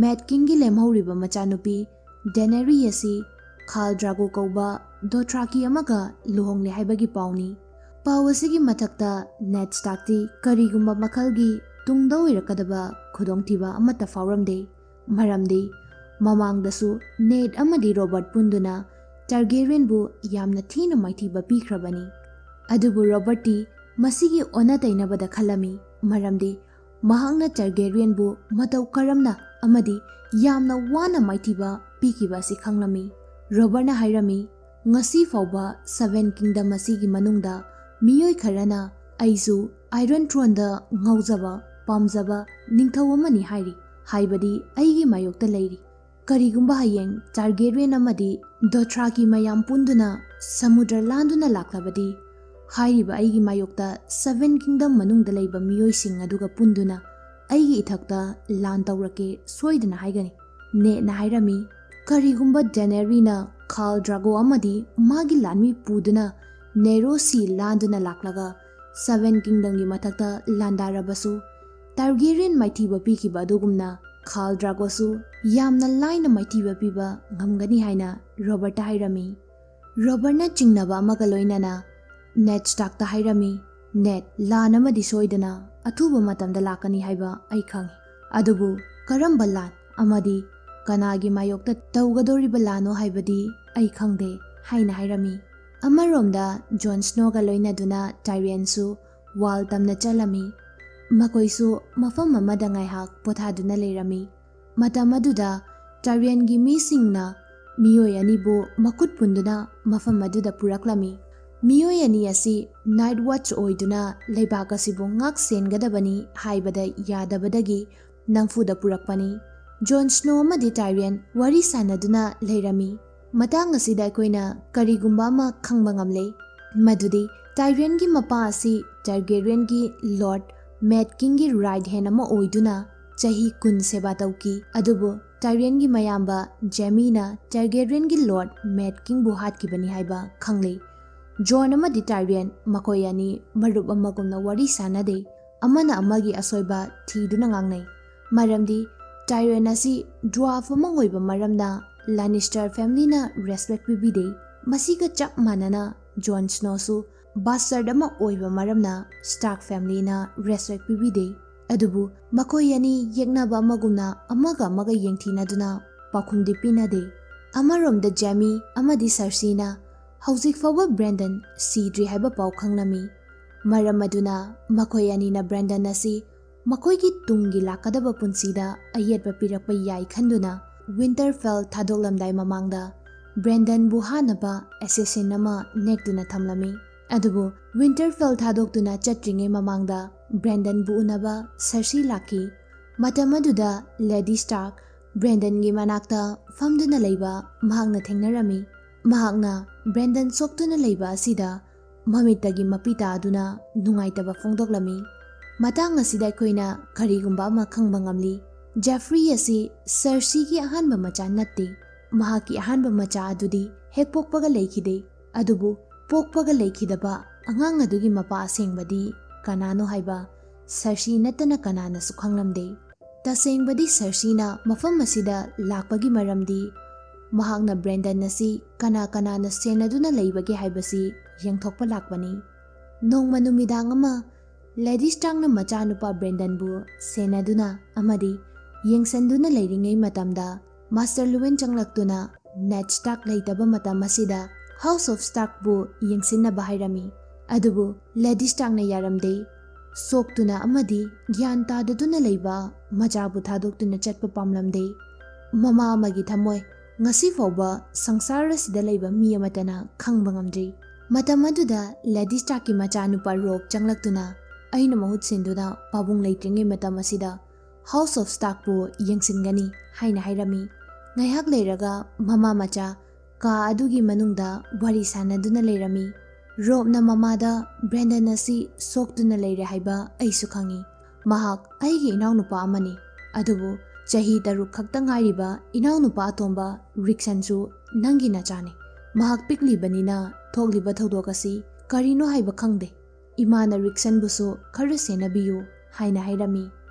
ꯃꯦꯠ ꯀꯤꯡꯒꯤ ꯂꯦꯝꯍꯧꯔꯤꯕ ꯃꯆꯥꯅꯨꯄꯤ ꯗꯦꯅꯦꯔꯤ ꯑꯁꯤ ꯈꯥꯜ ꯗ꯭ꯔꯥꯒꯣ ꯀꯧꯕ ꯗꯣꯊ꯭ꯔꯥꯀꯤ ꯑꯃꯒ ꯂꯨꯍꯣꯡꯂꯦ ꯍꯥꯏꯕꯒꯤ ꯄꯥꯎꯅꯤ꯫ ꯄꯥꯎ ꯑꯁꯤꯒꯤ ꯃꯊꯛꯇ ꯅꯦꯠ ꯁ꯭ꯇꯥꯔꯛꯇꯤ ꯀꯔꯤꯒꯨꯝꯕ ꯃꯈꯜꯒꯤ ꯇꯨꯡꯗ ꯑꯣꯏꯔꯛꯀꯗꯕ ꯈꯨꯗꯣꯡꯊꯤꯕ ꯑꯃꯠꯇ ꯐꯥꯎꯔꯝꯗꯦ꯫ ꯃꯔꯝꯗꯤ ꯃꯃꯥꯡꯗꯁꯨ ꯅꯦꯠ ꯑꯃꯗꯤ ꯔꯣꯕꯔꯠ ꯄꯨꯟꯗꯨꯅ ꯇꯥꯔꯒꯦꯔꯤꯌꯟꯕꯨ ꯌꯥꯝꯅ ꯊꯤꯅ ꯃꯥꯏꯊꯤꯕ ꯄꯤꯈ꯭ꯔꯕꯅꯤ꯫ ꯑꯗꯨꯕꯨ ꯔꯣꯕꯔꯠꯇꯤ ꯃꯁꯤꯒꯤ ꯑꯣꯟꯅ ꯇꯩꯅꯕꯗ ꯈꯜꯂꯝꯃꯤ, ꯃꯔꯝꯗꯤ ꯃꯍꯥꯛꯅ ꯇꯥꯔꯒꯦꯔꯤꯌꯟꯕꯨ ꯃꯇꯧ ꯀꯔꯝꯅ ꯑꯃꯗꯤ ꯌꯥꯝꯅ ꯋꯥꯅ ꯃꯥꯏꯊꯤꯕ ꯄꯤꯈꯤꯕ ꯑꯁꯤ ꯈꯪꯂꯝꯃꯤ꯫ ꯔꯣꯕꯔꯠꯅ ꯍꯥꯏꯔꯝꯃꯤ, "ꯉꯁꯤ ꯐꯥꯎꯕ ꯁꯚꯦꯟ ꯀꯤꯡꯗꯝ ꯑꯁꯤꯒꯤ ꯃꯅꯨꯡꯗ ꯃꯤꯑꯣꯏ ꯈꯔꯅ ꯑꯩꯁꯨ ꯑꯥꯏꯔꯟ ꯊ꯭ꯔꯣꯟꯗ ꯉꯥꯎꯖꯕ, ꯄꯥꯝꯖꯕ ꯅꯤꯡꯊꯧ ꯑꯃꯅꯤ ꯍꯥꯏꯔꯤ, ꯍꯥꯏꯕꯗꯤ ꯑꯩꯒꯤ ꯃꯥꯌꯣꯛꯇ ꯂꯩꯔꯤ꯫ ꯀꯔꯤꯒꯨꯝꯕ ꯍꯌꯦꯡ ꯇꯥꯔꯒꯦꯔꯤꯌꯟ ꯑꯃꯗꯤ ꯗꯣꯊ꯭ꯔꯥꯀꯤ ꯃꯌꯥꯝ ꯄꯨꯟꯗꯨꯅ ꯁꯃꯨꯗ꯭ꯔ ꯂꯥꯟꯗꯨꯅ ꯂꯥꯛꯂꯕꯗꯤ, ꯍꯥꯏꯔꯤꯕ ꯑꯩꯒꯤ ꯃꯥꯌꯣꯛꯇ ꯁꯚꯦꯟ ꯀꯤꯡꯗꯝ ꯃꯅꯨꯡꯗ ꯂꯩꯕ ꯃꯤꯑꯣꯏꯁꯤꯡ ꯑꯗꯨꯒ ꯄꯨꯟꯗꯨꯅ ꯑꯩꯒꯤ ꯏꯊꯛꯇ ꯂꯥꯟ ꯇꯧꯔꯛꯀꯦ ꯁꯣꯏꯗꯅ ꯍꯥꯏꯒꯅꯤ"꯫ ꯅꯦꯠꯅ ꯍꯥꯏꯔꯝꯃꯤ, "ꯀꯔꯤꯒꯨꯝꯕ ꯗꯦꯅꯦꯔꯤꯅ ꯈꯥꯜ ꯗ꯭ꯔꯥꯒꯣ ꯑꯃꯗꯤ ꯃꯥꯒꯤ ꯂꯥꯟꯃꯤ ꯄꯨꯗꯨꯅ ꯅꯦꯔꯣ ꯁꯤ ꯂꯥꯟꯗꯨꯅ ꯂꯥꯛꯂꯒ ꯁꯚꯦꯟ ꯀꯤꯡꯗꯝꯒꯤ ꯃꯊꯛꯇ ꯂꯥꯟꯗꯥꯔꯕꯁꯨ, ꯇꯥꯔꯒꯦꯔꯤꯌꯟ ꯃꯥꯏꯊꯤꯕ ꯄꯤꯈꯤꯕ ꯑꯗꯨꯒꯨꯝꯅ ꯈꯥꯜ ꯗ꯭ꯔꯥꯒꯣꯁꯨ ꯌꯥꯝꯅ ꯂꯥꯏꯅ ꯃꯥꯏꯊꯤꯕ ꯄꯤꯕ ꯉꯝꯒꯅꯤ" ꯍꯥꯏꯅ ꯔꯣꯕꯔꯠꯇ ꯍꯥꯏꯔꯝꯃꯤ꯫ ꯔꯣꯕꯔꯠꯅ ꯆꯤꯡꯅꯕ ꯑꯃꯒ ꯂꯣꯏꯅꯅ ꯅꯦꯠ ꯁ꯭ꯇꯥꯔꯛꯇ ꯍꯥꯏꯔꯝꯃꯤ, "ꯅꯦꯠ, ꯂꯥꯟ ꯑꯃꯗꯤ ꯁꯣꯏꯗꯅ ꯑꯊꯨꯕ ꯃꯇꯝꯗ ꯂꯥꯛꯀꯅꯤ ꯍꯥꯏꯕ ꯑꯩ ꯈꯪꯏ꯫ ꯑꯗꯨꯕꯨ ꯀꯔꯝꯕ ꯂꯥꯟ ꯑꯃꯗꯤ ꯀꯅꯥꯒꯤ ꯃꯥꯌꯣꯛꯇ ꯇꯧꯒꯗꯧꯔꯤꯕ ꯂꯥꯟꯅꯣ ꯍꯥꯏꯕꯗꯤ ꯑꯩ ꯈꯪꯗꯦ" ꯍꯥꯏꯅ ꯍꯥꯏꯔꯝꯃꯤ꯫ ꯑꯃꯔꯣꯝꯗ ꯖꯣꯟ ꯁ꯭ꯅꯣꯒ ꯂꯣꯏꯅꯗꯨꯅ ꯇꯥꯏꯔꯤꯌꯟꯁꯨ ꯋꯥꯜ ꯇꯝꯅ ꯆꯠꯂꯝꯃꯤ꯫ ꯃꯈꯣꯏꯁꯨ ꯃꯐꯝ ꯑꯃꯗ ꯉꯥꯏꯍꯥꯛ ꯄꯣꯊꯥꯗꯨꯅ ꯂꯩꯔꯝꯃꯤ꯫ ꯃꯇꯝ ꯑꯗꯨꯗ ꯇꯥꯏꯔꯤꯌꯟꯒꯤ ꯃꯤꯁꯤꯡꯅ ꯃꯤꯑꯣꯏ ꯑꯅꯤꯕꯨ ꯃꯈꯨꯠ ꯄꯨꯟꯗꯨꯅ ꯃꯐꯝ ꯑꯗꯨꯗ ꯄꯨꯔꯛꯂꯝꯃꯤ꯫ ꯃꯤꯑꯣꯏ ꯑꯅꯤ ꯑꯁꯤ ꯅꯥꯏꯠ ꯋꯥꯆ ꯑꯣꯏꯗꯨꯅ ꯂꯩꯕꯥꯛ ꯑꯁꯤꯕꯨ ꯉꯥꯛ ꯁꯦꯟꯒꯗꯕꯅꯤ ꯍꯥꯏꯕꯗ ꯌꯥꯗꯕꯗꯒꯤ ꯅꯝꯐꯨꯗ ꯄꯨꯔꯛꯄꯅꯤ꯫ ꯖꯣꯟ ꯁ꯭ꯅꯣ ꯑꯃꯗꯤ ꯇꯥꯏꯔꯤꯌꯟ ꯋꯥꯔꯤ ꯁꯥꯟꯅꯗꯨꯅ ꯂꯩꯔꯝꯃꯤ꯫ ꯃꯇꯥꯡ ꯑꯁꯤꯗ ꯑꯩꯈꯣꯏꯅ ꯀꯔꯤꯒꯨꯝꯕ ꯑꯃ ꯈꯪꯕ ꯉꯝꯂꯦ, ꯃꯗꯨꯗꯤ ꯇꯥꯏꯔꯤꯌꯟꯒꯤ ꯃꯄꯥ ꯑꯁꯤ ꯇꯥꯔꯒꯦꯔꯤꯌꯟꯒꯤ ꯂꯣꯔꯗ ꯃꯦꯠ ꯀꯤꯡꯒꯤ ꯔꯥꯏꯠ ꯍꯦꯟ ꯑꯃ ꯑꯣꯏꯗꯨꯅ ꯆꯍꯤ ꯀꯨꯟ ꯁꯦꯕꯥ ꯇꯧꯈꯤ꯫ ꯑꯗꯨꯕꯨ ꯇꯥꯏꯔꯤꯌꯟꯒꯤ ꯃꯌꯥꯝꯕ ꯖꯦꯃꯤꯅ ꯇꯥꯔꯒꯦꯔꯤꯌꯟꯒꯤ ꯂꯣꯔꯗ ꯃꯦꯠ ꯀꯤꯡꯕꯨ ꯍꯥꯠꯈꯤꯕꯅꯤ ꯍꯥꯏꯕ ꯈꯪꯂꯦ꯫ ꯖꯣꯟ ꯑꯃꯗꯤ ꯇꯥꯏꯔꯤꯌꯟ ꯃꯈꯣꯏ ꯑꯅꯤ ꯃꯔꯨꯞ ꯑꯃꯒꯨꯝꯅ ꯋꯥꯔꯤ ꯁꯥꯟꯅꯗꯦ꯫ ꯑꯃꯅ ꯑꯃꯒꯤ ꯑꯁꯣꯏꯕ ꯊꯤꯗꯨꯅ ꯉꯥꯡꯅꯩ꯫ ꯃꯔꯝꯗꯤ Tywin ꯑꯁꯤ dwarf ꯑꯃ ꯑꯣꯏꯕ ꯃꯔꯝꯅ Lannister family ꯅ respect ꯄꯤꯕꯤꯗꯦ꯫ ꯃꯁꯤꯒ ꯆꯞ ꯃꯥꯟꯅꯅ Jon Snow ꯁꯨ bastard ꯑꯃ ꯑꯣꯏꯕ ꯃꯔꯝꯅ Stark family ꯅ respect ꯄꯤꯕꯤꯗꯦ꯫ ꯑꯗꯨꯕꯨ ꯃꯈꯣꯏ ꯑꯅꯤ ꯌꯦꯛꯅꯕ ꯑꯃꯒꯨꯝꯅ ꯑꯃꯒ ꯑꯃꯒ ꯌꯦꯡꯊꯤꯅꯗꯨꯅ ꯄꯥꯎꯈꯨꯝꯗꯤ ꯄꯤꯅꯗꯦ꯫ ꯑꯃꯔꯣꯝꯗ Jaime ꯑꯃꯗꯤ Cersei ꯅ ꯍꯧꯖꯤꯛ ꯐꯥꯎꯕ Brandon ꯁꯤꯗ꯭ꯔꯤ ꯍꯥꯏꯕ ꯄꯥꯎ ꯈꯪꯂꯝꯃꯤ꯫ ꯃꯔꯝ ꯑꯗꯨꯅ ꯃꯈꯣꯏ ꯑꯅꯤꯅ Brandon ꯑꯁꯤ ꯃꯈꯣꯏꯒꯤ ꯇꯨꯡꯒꯤ ꯂꯥꯛꯀꯗꯕ ꯄꯨꯟꯁꯤꯗ ꯑꯌꯦꯠꯄ ꯄꯤꯔꯛꯄ ꯌꯥꯏ ꯈꯟꯗꯨꯅ Winterfell ꯊꯥꯗꯣꯛꯂꯝꯗꯥꯏ ꯃꯃꯥꯡꯗ Brandon ꯕꯨ ꯍꯥꯠꯅꯕ assassin ꯑꯃ ꯅꯦꯛꯇꯨꯅ ꯊꯝꯂꯝꯃꯤ꯫ ꯑꯗꯨꯕꯨ Winterfell ꯊꯥꯗꯣꯛꯇꯨꯅ ꯆꯠꯇ꯭ꯔꯤꯉꯩ ꯃꯃꯥꯡꯗ Brandon ꯕꯨ ꯎꯅꯕ Cersei ꯂꯥꯛꯈꯤ꯫ ꯃꯇꯝ ꯑꯗꯨꯗ Lady Stark Brandon ꯒꯤ ꯃꯅꯥꯛꯇ ꯐꯝꯗꯨꯅ ꯂꯩꯕ ꯃꯍꯥꯛꯅ ꯊꯦꯡꯅꯔꯝꯃꯤ꯫ ꯃꯍꯥꯛꯅ Brandon ꯁꯣꯛꯇꯨꯅ ꯂꯩꯕ ꯑꯁꯤꯗ ꯃꯃꯤꯠꯇꯒꯤ ꯃꯄꯤ ꯇꯥꯗꯨꯅ ꯅꯨꯡꯉꯥꯏꯇꯕ ꯐꯣꯡꯗꯣꯛꯂꯝꯃꯤ꯫ ꯃꯇꯥꯡ ꯑꯁꯤꯗ ꯑꯩꯈꯣꯏꯅ ꯀꯔꯤꯒꯨꯝꯕ ꯑꯃ ꯈꯪꯕ ꯉꯝꯂꯤ꯫ Joffrey ꯑꯁꯤ Cersei ꯒꯤ ꯑꯍꯥꯟꯕ ꯃꯆꯥ ꯅꯠꯇꯦ꯫ ꯃꯍꯥꯛꯀꯤ ꯑꯍꯥꯟꯕ ꯃꯆꯥ ꯑꯗꯨꯗꯤ ꯍꯦꯛ ꯄꯣꯛꯄꯒ ꯂꯩꯈꯤꯗꯦ꯫ ꯑꯗꯨꯕꯨ ꯄꯣꯛꯄꯒ ꯂꯩꯈꯤꯗꯕ ꯑꯉꯥꯡ ꯑꯗꯨꯒꯤ ꯃꯄꯥ ꯑꯁꯦꯡꯕꯗꯤ ꯀꯅꯥꯅꯣ ꯍꯥꯏꯕ Cersei ꯅꯠꯇꯅ ꯀꯅꯥꯅꯁꯨ ꯈꯪꯂꯝꯗꯦ꯫ ꯇꯁꯦꯡꯕꯗꯤ Cersei ꯅ ꯃꯐꯝ ꯑꯁꯤꯗ ꯂꯥꯛꯄꯒꯤ ꯃꯔꯝꯗꯤ ꯃꯍꯥꯛꯅ Brandon ꯑꯁꯤ ꯀꯅꯥ ꯀꯅꯥꯅ ꯁꯦꯟꯅꯗꯨꯅ ꯂꯩꯕꯒꯦ ꯍꯥꯏꯕꯁꯤ ꯌꯦꯡꯊꯣꯛꯄ ꯂꯥꯛꯄꯅꯤ꯫ ꯅꯣꯡꯃ ꯅꯨꯃꯤꯗꯥꯡ ꯑꯃ Lady Stark ꯅ ꯃꯆꯥꯅꯨꯄꯥ Brandon ꯕꯨ ꯁꯦꯟꯅꯗꯨꯅ ꯑꯃꯗꯤ ꯌꯦꯡꯁꯤꯟꯗꯨꯅ ꯂꯩꯔꯤꯉꯩ ꯃꯇꯝꯗ Maester Luwin ꯆꯪꯂꯛꯇꯨꯅ Ned Stark ꯂꯩꯇꯕ ꯃꯇꯝ ꯑꯁꯤꯗ House of Stark ꯕꯨ ꯌꯦꯡꯁꯤꯟꯅꯕ ꯍꯥꯏꯔꯝꯃꯤ꯫ ꯑꯗꯨꯕꯨ Lady Stark ꯅ ꯌꯥꯔꯝꯗꯦ꯫ ꯁꯣꯛꯇꯨꯅ ꯑꯃꯗꯤ ꯒ꯭ꯌꯥꯟ ꯇꯥꯗꯗꯨꯅ ꯂꯩꯕ ꯃꯆꯥꯕꯨ ꯊꯥꯗꯣꯛꯇꯨꯅ ꯆꯠꯄ ꯄꯥꯝꯂꯝꯗꯦ꯫ ꯃꯃꯥ ꯑꯃꯒꯤ ꯊꯃꯣꯏ ꯉꯁꯤ ꯐꯥꯎꯕ ꯁꯪꯁꯥꯔ ꯑꯁꯤꯗ ꯂꯩꯕ ꯃꯤ ꯑꯃꯠꯇꯅ ꯈꯪꯕ ꯉꯝꯗ꯭ꯔꯤ꯫ ꯃꯇꯝ ꯑꯗꯨꯗ Lady Stark ꯀꯤ ꯃꯆꯥꯅꯨꯄꯥ Robb ꯆꯪꯂꯛꯇꯨꯅ ꯑꯩꯅ ꯃꯍꯨꯠ ꯁꯤꯟꯗꯨꯅ ꯄꯥꯕꯨꯡ ꯂꯩꯇ꯭ꯔꯤꯉꯩ ꯃꯇꯝ ꯑꯁꯤꯗ House of Stark ꯄꯨ ꯌꯦꯡꯁꯤꯟꯒꯅꯤ ꯍꯥꯏꯅ ꯍꯥꯏꯔꯝꯃꯤ꯫ ꯉꯥꯏꯍꯥꯛ ꯂꯩꯔꯒ ꯃꯃꯥ ꯃꯆꯥ ꯀꯥ ꯑꯗꯨꯒꯤ ꯃꯅꯨꯡꯗ ꯋꯥꯔꯤ ꯁꯥꯟꯅꯗꯨꯅ ꯂꯩꯔꯝꯃꯤ꯫ Robb ꯅ ꯃꯃꯥꯗ Brandon ꯑꯁꯤ ꯁꯣꯛꯇꯨꯅ ꯂꯩꯔꯦ ꯍꯥꯏꯕ ꯑꯩꯁꯨ ꯈꯪꯏ꯫ ꯃꯍꯥꯛ ꯑꯩꯒꯤ ꯏꯅꯥꯎꯅꯨꯄꯥ ꯑꯃꯅꯤ꯫ ꯑꯗꯨꯕꯨ ꯆꯍꯤ ꯇꯔꯨꯛ ꯈꯛꯇ ꯉꯥꯏꯔꯤꯕ ꯏꯅꯥꯎꯅꯨꯄꯥ ꯑꯇꯣꯝꯕ Rickson ꯁꯨ ꯅꯪꯒꯤ ꯅꯆꯥꯅꯤ꯫ ꯃꯍꯥꯛ ꯄꯤꯛꯂꯤꯕꯅꯤꯅ ꯊꯣꯛꯂꯤꯕ ꯊꯧꯗꯣꯛ ꯑꯁꯤ ꯀꯔꯤꯅꯣ ꯍꯥꯏꯕ ꯈꯪꯗꯦ꯫ "ꯏꯃꯥꯅ ꯔꯤꯛꯁꯟꯕꯨꯁꯨ ꯈꯔ ꯁꯦꯟꯅꯕꯤꯌꯨ" ꯍꯥꯏꯅ ꯍꯥꯏꯔꯝꯃꯤ꯫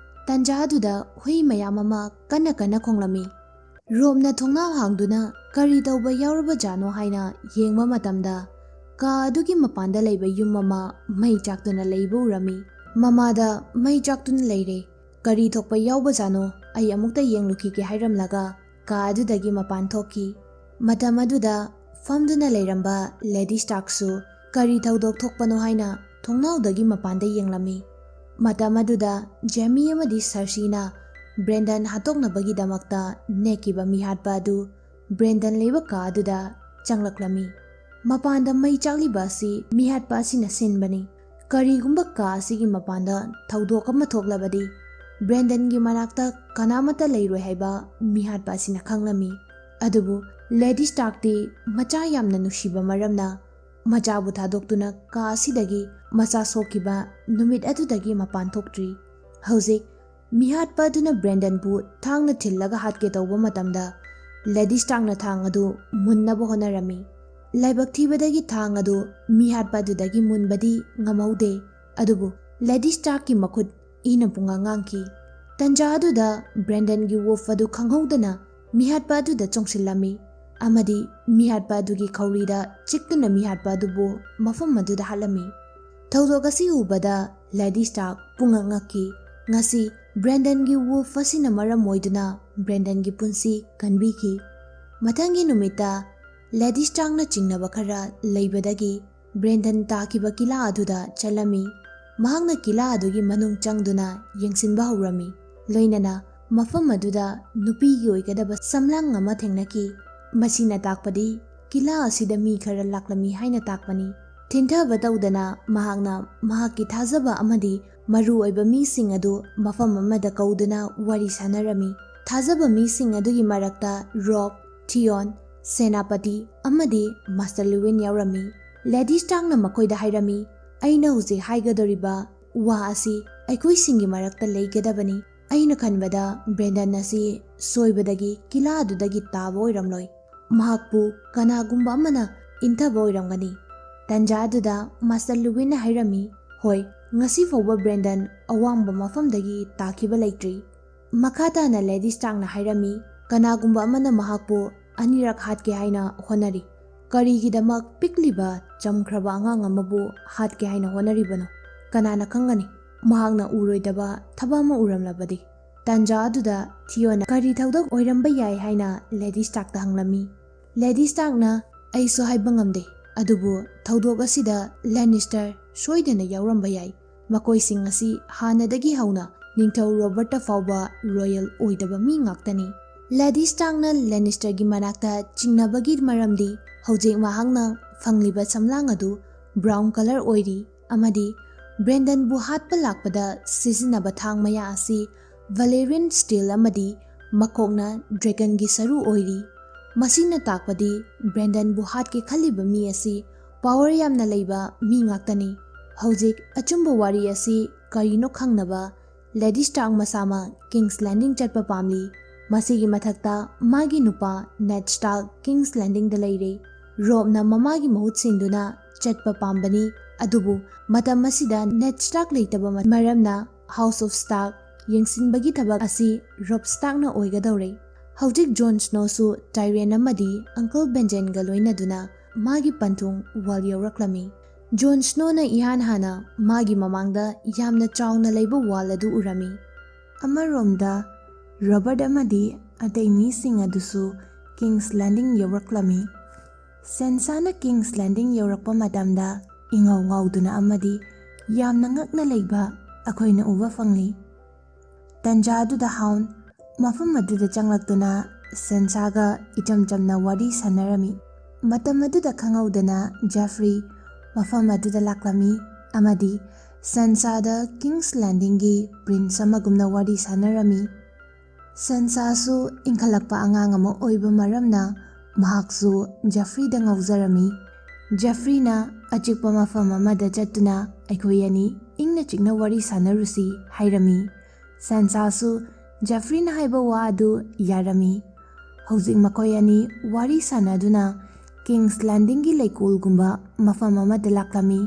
ꯇꯟꯖꯥ ꯑꯗꯨꯗ ꯍꯨꯏ ꯃꯌꯥꯝ ꯑꯃ ꯀꯟꯅ ꯀꯟꯅ ꯈꯣꯡꯂꯝꯃꯤ꯫ ꯔꯣꯞꯅ ꯊꯣꯡꯅꯥꯎ ꯍꯥꯡꯗꯨꯅ ꯀꯔꯤ ꯇꯧꯕ ꯌꯥꯎꯔꯕꯖꯥꯠꯅꯣ ꯍꯥꯏꯅ ꯌꯦꯡꯕ ꯃꯇꯝꯗ, ꯀꯥ ꯑꯗꯨꯒꯤ ꯃꯄꯥꯟꯗ ꯂꯩꯕ ꯌꯨꯝ ꯑꯃ ꯃꯩ ꯆꯥꯛꯇꯨꯅ ꯂꯩꯕ ꯎꯔꯝꯃꯤ꯫ ꯃꯃꯥꯗ "ꯃꯩ ꯆꯥꯛꯇꯨꯅ ꯂꯩꯔꯦ, ꯀꯔꯤ ꯊꯣꯛꯄ ꯌꯥꯎꯕꯖꯥꯠꯅꯣ, ꯑꯩ ꯑꯃꯨꯛꯇ ꯌꯦꯡꯂꯨꯈꯤꯒꯦ" ꯍꯥꯏꯔꯝꯂꯒ ꯀꯥ ꯑꯗꯨꯗꯒꯤ ꯃꯄꯥꯟ ꯊꯣꯛꯈꯤ꯫ ꯃꯇꯝ ꯑꯗꯨꯗ ꯐꯝꯗꯨꯅ ꯂꯩꯔꯝꯕ ꯂꯦꯗꯤ ꯁ꯭ꯇꯥꯔꯛꯁꯨ ꯀꯔꯤ ꯊꯧꯗꯣꯛ ꯊꯣꯛꯄꯅꯣ ꯍꯥꯏꯅ ꯊꯣꯡꯅꯥꯎꯗꯒꯤ ꯃꯄꯥꯟꯗ ꯌꯦꯡꯂꯝꯃꯤ꯫ ꯃꯇꯝ ꯑꯗꯨꯗ ꯖꯦꯃꯤ ꯑꯃꯗꯤ ꯁꯔꯁꯤꯅ ꯕ꯭ꯔꯦꯟꯗꯟ ꯍꯥꯠꯇꯣꯛꯅꯕꯒꯤꯗꯃꯛꯇ ꯅꯦꯛꯈꯤꯕ ꯃꯤꯍꯥꯠꯄ ꯑꯗꯨ ꯕ꯭ꯔꯦꯟꯗꯟ ꯂꯩꯕ ꯀꯥ ꯑꯗꯨꯗ ꯆꯪꯂꯛꯂꯝꯃꯤ꯫ ꯃꯄꯥꯟꯗ ꯃꯩ ꯆꯥꯛꯂꯤꯕ ꯑꯁꯤ ꯃꯤꯍꯥꯠꯄ ꯑꯁꯤꯅ ꯁꯤꯟꯕꯅꯤ꯫ ꯀꯔꯤꯒꯨꯝꯕ ꯀꯥ ꯑꯁꯤꯒꯤ ꯃꯄꯥꯟꯗ ꯊꯧꯗꯣꯛ ꯑꯃ ꯊꯣꯛꯂꯕꯗꯤ, ꯕ꯭ꯔꯦꯟꯗꯟꯒꯤ ꯃꯅꯥꯛꯇ ꯀꯅꯥꯃꯠꯇ ꯂꯩꯔꯣꯏ ꯍꯥꯏꯕ ꯃꯤꯍꯥꯠꯄ ꯑꯁꯤꯅ ꯈꯪꯂꯝꯃꯤ꯫ ꯑꯗꯨꯕꯨ ꯂꯦꯗꯤ ꯁ꯭ꯇꯥꯔꯛꯇꯤ ꯃꯆꯥ ꯌꯥꯝꯅ ꯅꯨꯡꯁꯤꯕ ꯃꯔꯝꯅ, ꯃꯆꯥꯕꯨ ꯊꯥꯗꯣꯛꯇꯨꯅ ꯀꯥ ꯑꯁꯤꯗꯒꯤ ꯃꯆꯥ ꯁꯣꯛꯈꯤꯕ ꯅꯨꯃꯤꯠ ꯑꯗꯨꯗꯒꯤ ꯃꯄꯥꯟ ꯊꯣꯛꯇ꯭ꯔꯤ꯫ ꯍꯧꯖꯤꯛ ꯃꯤꯍꯥꯠꯄ ꯑꯗꯨꯅ ꯕ꯭ꯔꯦꯟꯗꯟꯕꯨ ꯊꯥꯡꯅ ꯊꯤꯜꯂꯒ ꯍꯥꯠꯀꯦ ꯇꯧꯕ ꯃꯇꯝꯗ, ꯂꯦꯗꯤ ꯁ꯭ꯇꯥꯔꯛꯅ ꯊꯥꯡ ꯑꯗꯨ ꯃꯨꯟꯅꯕ ꯍꯣꯠꯅꯔꯝꯃꯤ꯫ ꯂꯥꯏꯕꯛ ꯊꯤꯕꯗꯒꯤ ꯊꯥꯡ ꯑꯗꯨ ꯃꯤꯍꯥꯠꯄ ꯑꯗꯨꯗꯒꯤ ꯃꯨꯟꯕꯗꯤ ꯉꯝꯍꯧꯗꯦ, ꯑꯗꯨꯕꯨ ꯂꯦꯗꯤ ꯁ꯭ꯇꯥꯔꯛꯀꯤ ꯃꯈꯨꯠ ꯏꯅ ꯄꯨꯡꯉꯥꯡ ꯉꯥꯡꯈꯤ꯫ ꯇꯟꯖꯥ ꯑꯗꯨꯗ ꯕ꯭ꯔꯦꯟꯗꯟꯒꯤ ꯋꯨꯜꯐ ꯑꯗꯨ ꯈꯪꯍꯧꯗꯅ ꯃꯤꯍꯥꯠꯄ ꯑꯗꯨꯗ ꯆꯣꯡꯁꯤꯜꯂꯝꯃꯤ ꯑꯃꯗꯤ ꯃꯤꯍꯥꯠꯄ ꯑꯗꯨꯒꯤ ꯈꯧꯔꯤꯗ ꯆꯤꯛꯇꯨꯅ ꯃꯤꯍꯥꯠꯄ ꯑꯗꯨꯕꯨ ꯃꯐꯝ ꯑꯗꯨꯗ ꯍꯥꯠꯂꯝꯃꯤ꯫ ꯊꯧꯗꯣꯛ ꯑꯁꯤ ꯎꯕꯗ ꯂꯦꯗꯤ ꯁ꯭ꯇꯥꯔꯛ ꯄꯨꯡꯉꯛ ꯉꯛꯈꯤ꯫ ꯉꯁꯤ ꯕ꯭ꯔꯦꯟꯗꯟꯒꯤ ꯋꯨꯜꯐ ꯑꯁꯤꯅ ꯃꯔꯝ ꯑꯣꯏꯗꯨꯅ ꯕ꯭ꯔꯦꯟꯗꯟꯒꯤ ꯄꯨꯟꯁꯤ ꯀꯟꯕꯤꯈꯤ꯫ ꯃꯊꯪꯒꯤ ꯅꯨꯃꯤꯠꯇ ꯂꯦꯗꯤ ꯁ꯭ꯇꯥꯔꯛꯅ ꯆꯤꯡꯅꯕ ꯈꯔ ꯂꯩꯕꯗꯒꯤ ꯕ꯭ꯔꯦꯟꯗꯟ ꯇꯥꯈꯤꯕ ꯀꯤꯂꯥ ꯑꯗꯨꯗ ꯆꯠꯂꯝꯃꯤ꯫ ꯃꯍꯥꯛꯅ ꯀꯤꯂꯥ ꯑꯗꯨꯒꯤ ꯃꯅꯨꯡ ꯆꯪꯗꯨꯅ ꯌꯦꯡꯁꯤꯟꯕ ꯍꯧꯔꯝꯃꯤ꯫ ꯂꯣꯏꯅꯅ ꯃꯐꯝ ꯑꯗꯨꯗ ꯅꯨꯄꯤꯒꯤ ꯑꯣꯏꯒꯗꯕ ꯁꯝꯂꯥꯡ ꯑꯃ ꯊꯦꯡꯅꯈꯤ꯫ ꯃꯁꯤꯅ ꯇꯥꯛꯄꯗꯤ ꯀꯤꯂꯥ ꯑꯁꯤꯗ ꯃꯤ ꯈꯔ ꯂꯥꯛꯂꯝꯃꯤ ꯍꯥꯏꯅ ꯇꯥꯛꯄꯅꯤ꯫ ꯊꯤꯟꯊꯕ ꯇꯧꯗꯅ ꯃꯍꯥꯛꯅ ꯃꯍꯥꯛꯀꯤ ꯊꯥꯖꯕ ꯑꯃꯗꯤ ꯃꯔꯨ ꯑꯣꯏꯕ ꯃꯤꯁꯤꯡ ꯑꯗꯨ ꯃꯐꯝ ꯑꯃꯗ ꯀꯧꯗꯨꯅ ꯋꯥꯔꯤ ꯁꯥꯟꯅꯔꯝꯃꯤ꯫ ꯊꯥꯖꯕ ꯃꯤꯁꯤꯡ ꯑꯗꯨꯒꯤ ꯃꯔꯛꯇ ꯔꯣꯕ, ꯊꯤꯌꯣꯟ, ꯁꯦꯅꯥꯄꯇꯤ ꯑꯃꯗꯤ ꯃꯥꯁꯇꯔ ꯂꯨꯋꯤꯟ ꯌꯥꯎꯔꯝꯃꯤ꯫ ꯂꯦꯗꯤ ꯁ꯭ꯇꯥꯔꯛꯅ ꯃꯈꯣꯏꯗ ꯍꯥꯏꯔꯝꯃꯤ, "ꯑꯩꯅ ꯍꯧꯖꯤꯛ ꯍꯥꯏꯒꯗꯧꯔꯤꯕ ꯋꯥ ꯑꯁꯤ ꯑꯩꯈꯣꯏꯁꯤꯡꯒꯤ ꯃꯔꯛꯇ ꯂꯩꯒꯗꯕꯅꯤ꯫ ꯑꯩꯅ ꯈꯟꯕꯗ ꯕ꯭ꯔꯦꯟꯗꯟ ꯑꯁꯤ ꯁꯣꯏꯕꯗꯒꯤ ꯀꯤꯂꯥ ꯑꯗꯨꯗꯒꯤ ꯇꯥꯕ ꯑꯣꯏꯔꯝꯂꯣꯏ꯫ ꯃꯍꯥꯛꯄꯨ ꯀꯅꯥꯒꯨꯝꯕ ꯑꯃꯅ ꯏꯟꯊꯕ ꯑꯣꯏꯔꯝꯒꯅꯤ"꯫ ꯇꯟꯖꯥ ꯑꯗꯨꯗ ꯃꯥꯁꯇꯔ ꯂꯨꯋꯤꯟꯅ ꯍꯥꯏꯔꯝꯃꯤ, "ꯍꯣꯏ, ꯉꯁꯤ ꯐꯥꯎꯕ ꯕ꯭ꯔꯦꯟꯗꯟ ꯑꯋꯥꯡꯕ ꯃꯐꯝꯗꯒꯤ ꯇꯥꯈꯤꯕ ꯂꯩꯇ꯭ꯔꯤ꯫" ꯃꯈꯥ ꯇꯥꯅ ꯂꯦꯗꯤ ꯁ꯭ꯇꯥꯔꯛꯅ ꯍꯥꯏꯔꯝꯃꯤ, "ꯀꯅꯥꯒꯨꯝꯕ ꯑꯃꯅ ꯃꯍꯥꯛꯄꯨ ꯑꯅꯤꯔꯛ ꯍꯥꯠꯀꯦ ꯍꯥꯏꯅ ꯍꯣꯠꯅꯔꯤ꯫ ꯀꯔꯤꯒꯤꯗꯃꯛ ꯄꯤꯛꯂꯤꯕ ꯆꯝꯈ꯭ꯔꯕ ꯑꯉꯥꯡ ꯑꯃꯕꯨ ꯍꯥꯠꯀꯦ ꯍꯥꯏꯅ ꯍꯣꯠꯅꯔꯤꯕꯅꯣ? ꯀꯅꯥꯅ ꯈꯪꯒꯅꯤ? ꯃꯍꯥꯛꯅ ꯎꯔꯣꯏꯗꯕ ꯊꯕꯛ ꯑꯃ ꯎꯔꯝꯂꯕꯗꯤ?" ꯇꯥꯟꯖꯥ ꯑꯗꯨꯗ ꯊꯤꯌꯣꯅ ꯀꯔꯤ ꯊꯧꯗꯣꯛ ꯑꯣꯏꯔꯝꯕ ꯌꯥꯏ ꯍꯥꯏꯅ ꯂꯦꯗꯤ ꯁ꯭ꯇꯥꯔꯛꯇ ꯍꯪꯂꯝꯃꯤ꯫ ꯂꯦꯗꯤ ꯁ꯭ꯇꯥꯔꯛꯅ, "ꯑꯩꯁꯨ ꯍꯥꯏꯕ ꯉꯝꯗꯦ, ꯑꯗꯨꯕꯨ ꯊꯧꯗꯣꯛ ꯑꯁꯤꯗ ꯂꯦꯅꯤꯁꯇꯔ ꯁꯣꯏꯗꯅ ꯌꯥꯎꯔꯝꯕ ꯌꯥꯏ꯫ ꯃꯈꯣꯏꯁꯤꯡ ꯑꯁꯤ ꯍꯥꯟꯅꯗꯒꯤ ꯍꯧꯅ ꯅꯤꯡꯊꯧ ꯔꯣꯕꯔꯠꯇ ꯐꯥꯎꯕ ꯔꯣꯌꯦꯜ ꯑꯣꯏꯗꯕ ꯃꯤ ꯉꯥꯛꯇꯅꯤ꯫" ꯂꯦꯗꯤ ꯁ꯭ꯇꯥꯔꯛꯅ ꯂꯦꯅꯤꯁꯇꯔꯒꯤ ꯃꯅꯥꯛꯇ ꯆꯤꯡꯅꯕꯒꯤ ꯃꯔꯝꯗꯤ ꯍꯧꯖꯤꯛ ꯃꯍꯥꯛꯅ ꯐꯪꯂꯤꯕ ꯁꯝꯂꯥꯡ ꯑꯗꯨ ꯕ꯭ꯔꯥꯎꯟ ꯀꯂꯔ ꯑꯣꯏꯔꯤ ꯑꯃꯗꯤ ꯕ꯭ꯔꯦꯟꯗꯟꯕꯨ ꯍꯥꯠꯄ ꯂꯥꯛꯄꯗ ꯁꯤꯖꯤꯟꯅꯕ ꯊꯥꯡ ꯃꯌꯥ ꯑꯁꯤ ꯚꯦꯂꯦꯔꯤꯌꯟ ꯁ꯭ꯇꯤꯜ ꯑꯃꯗꯤ ꯃꯀꯣꯛꯅ ꯗ꯭ꯔꯦꯒꯟꯒꯤ ꯁꯔꯨ ꯑꯣꯏꯔꯤ꯫ ꯃꯁꯤꯅ ꯇꯥꯛꯄꯗꯤ ꯕ꯭ꯔꯦꯟꯗꯟꯕꯨ ꯍꯥꯠꯀꯦ ꯈꯜꯂꯤꯕ ꯃꯤ ꯑꯁꯤ ꯄꯥꯋꯔ ꯌꯥꯝꯅ ꯂꯩꯕ ꯃꯤ ꯉꯥꯛꯇꯅꯤ꯫ ꯍꯧꯖꯤꯛ ꯑꯆꯨꯝꯕ ꯋꯥꯔꯤ ꯑꯁꯤ ꯀꯔꯤꯅꯣ ꯈꯪꯅꯕ ꯂꯦꯗꯤ ꯁ꯭ꯇꯥꯔꯛ ꯃꯁꯥꯃꯛ ꯀꯤꯡꯁ ꯂꯦꯟꯗꯤꯡ ꯆꯠꯄ ꯄꯥꯝꯂꯤ꯫ ꯃꯁꯤꯒꯤ ꯃꯊꯛꯇ ꯃꯥꯒꯤ ꯅꯨꯄꯥ ꯅꯦꯗ ꯁ꯭ꯇꯥꯔꯛ ꯀꯤꯡꯁ ꯂꯦꯟꯗꯤꯡꯗ ꯂꯩꯔꯦ꯫ ꯔꯣꯕꯅ ꯃꯃꯥꯒꯤ ꯃꯍꯨꯠ ꯁꯤꯟꯗꯨꯅ ꯆꯠꯄ ꯄꯥꯝꯕꯅꯤ, ꯑꯗꯨꯕꯨ ꯃꯇꯝ ꯑꯁꯤꯗ ꯅꯦꯗ ꯁ꯭ꯇꯥꯔꯛ ꯂꯩꯇꯕ ꯃꯔꯝꯅ ꯍꯥꯎꯁ ꯑꯣꯐ ꯁ꯭ꯇꯥꯔꯛ ꯌꯦꯡꯁꯤꯟꯕꯒꯤ ꯊꯕꯛ ꯑꯁꯤ ꯔꯣꯕ ꯁ꯭ꯇꯥꯔꯛꯅ ꯑꯣꯏꯒꯗꯧꯔꯦ꯫ ꯍꯧꯖꯤꯛ ꯖꯣꯟ ꯁ꯭ꯅꯣꯁꯨ ꯇꯥꯏꯔꯤꯌꯟ ꯑꯃꯗꯤ ꯑꯪꯀꯜ ꯕꯦꯟꯖꯦꯟꯒ ꯂꯣꯏꯅꯗꯨꯅ ꯃꯥꯒꯤ ꯄꯟꯊꯨꯡ ꯋꯥꯜ ꯌꯧꯔꯛꯂꯝꯃꯤ꯫ ꯖꯣꯟ ꯁ꯭ꯅꯣꯅ ꯏꯍꯥꯟ ꯍꯥꯟꯅ ꯃꯥꯒꯤ ꯃꯃꯥꯡꯗ ꯌꯥꯝꯅ ꯆꯥꯎꯅ ꯂꯩꯕ ꯋꯥꯜ ꯑꯗꯨ ꯎꯔꯝꯃꯤ꯫ ꯑꯃꯔꯣꯝꯗ, ꯔꯣꯕꯔꯠ ꯑꯃꯗꯤ ꯑꯇꯩ ꯃꯤꯁꯤꯡ ꯑꯗꯨꯁꯨ ꯀꯤꯡꯁ ꯂꯦꯟꯗꯤꯡ ꯌꯧꯔꯛꯂꯝꯃꯤ꯫ ꯁꯦꯟꯁꯥꯅ ꯀꯤꯡꯁ ꯂꯦꯟꯗꯤꯡ ꯌꯧꯔꯛꯄ ꯃꯇꯝꯗ ꯏꯉꯥꯎ ꯉꯥꯎꯗꯨꯅ ꯑꯃꯗꯤ ꯌꯥꯝꯅ ꯉꯛꯅ ꯂꯩꯕ ꯑꯩꯈꯣꯏꯅ ꯎꯕ ꯐꯪꯂꯤ꯫ ꯇꯟꯖꯥ ꯑꯗꯨꯗ ꯍꯥꯎꯟ ꯃꯐꯝ ꯑꯗꯨꯗ ꯆꯪꯂꯛꯇꯨꯅ ꯁꯦꯟꯁꯥꯒ ꯏꯆꯝ ꯆꯝꯅ ꯋꯥꯔꯤ ꯁꯥꯟꯅꯔꯝꯃꯤ꯫ ꯃꯇꯝ ꯑꯗꯨꯗ ꯈꯪꯍꯧꯗꯅ ꯖꯦꯐ꯭ꯔꯤ ꯃꯐꯝ ꯑꯗꯨꯗ ꯂꯥꯛꯂꯝꯃꯤ ꯑꯃꯗꯤ ꯁꯦꯟꯁꯥꯗ ꯀꯤꯡꯁ ꯂꯦꯟꯗꯤꯡꯒꯤ ꯄ꯭ꯔꯤꯟꯁ ꯑꯃꯒꯨꯝꯅ ꯋꯥꯔꯤ ꯁꯥꯟꯅꯔꯝꯃꯤ꯫ ꯁꯦꯟꯁꯥꯁꯨ ꯏꯟꯈꯠꯂꯛꯄ ꯑꯉꯥꯡ ꯑꯃ ꯑꯣꯏꯕ ꯃꯔꯝꯅ ꯃꯍꯥꯛꯁꯨ ꯖꯦꯐ꯭ꯔꯤꯗ ꯉꯥꯎꯖꯔꯝꯃꯤ꯫ ꯖꯦꯐ꯭ꯔꯤꯅ ꯑꯆꯤꯛꯄ ꯃꯐꯝ ꯑꯃꯗ ꯆꯠꯇꯨꯅ ꯑꯩꯈꯣꯏ ꯑꯅꯤ ꯏꯪꯅ ꯆꯤꯛꯅ ꯋꯥꯔꯤ ꯁꯥꯟꯅꯔꯨꯁꯤ ꯍꯥꯏꯔꯝꯃꯤ꯫ ꯁꯦꯟꯁꯥꯁꯨ ꯖꯦꯐ꯭ꯔꯤꯅ ꯍꯥꯏꯕ ꯋꯥ ꯑꯗꯨ ꯌꯥꯔꯝꯃꯤ꯫ ꯍꯧꯖꯤꯛ ꯃꯈꯣꯏ ꯑꯅꯤ ꯋꯥꯔꯤ ꯁꯥꯟꯅꯗꯨꯅ ꯀꯤꯡꯁ ꯂꯦꯟꯗꯤꯡꯒꯤ ꯂꯩꯀꯣꯜꯒꯨꯝꯕ ꯃꯐꯝ ꯑꯃꯗ ꯂꯥꯛꯂꯝꯃꯤ꯫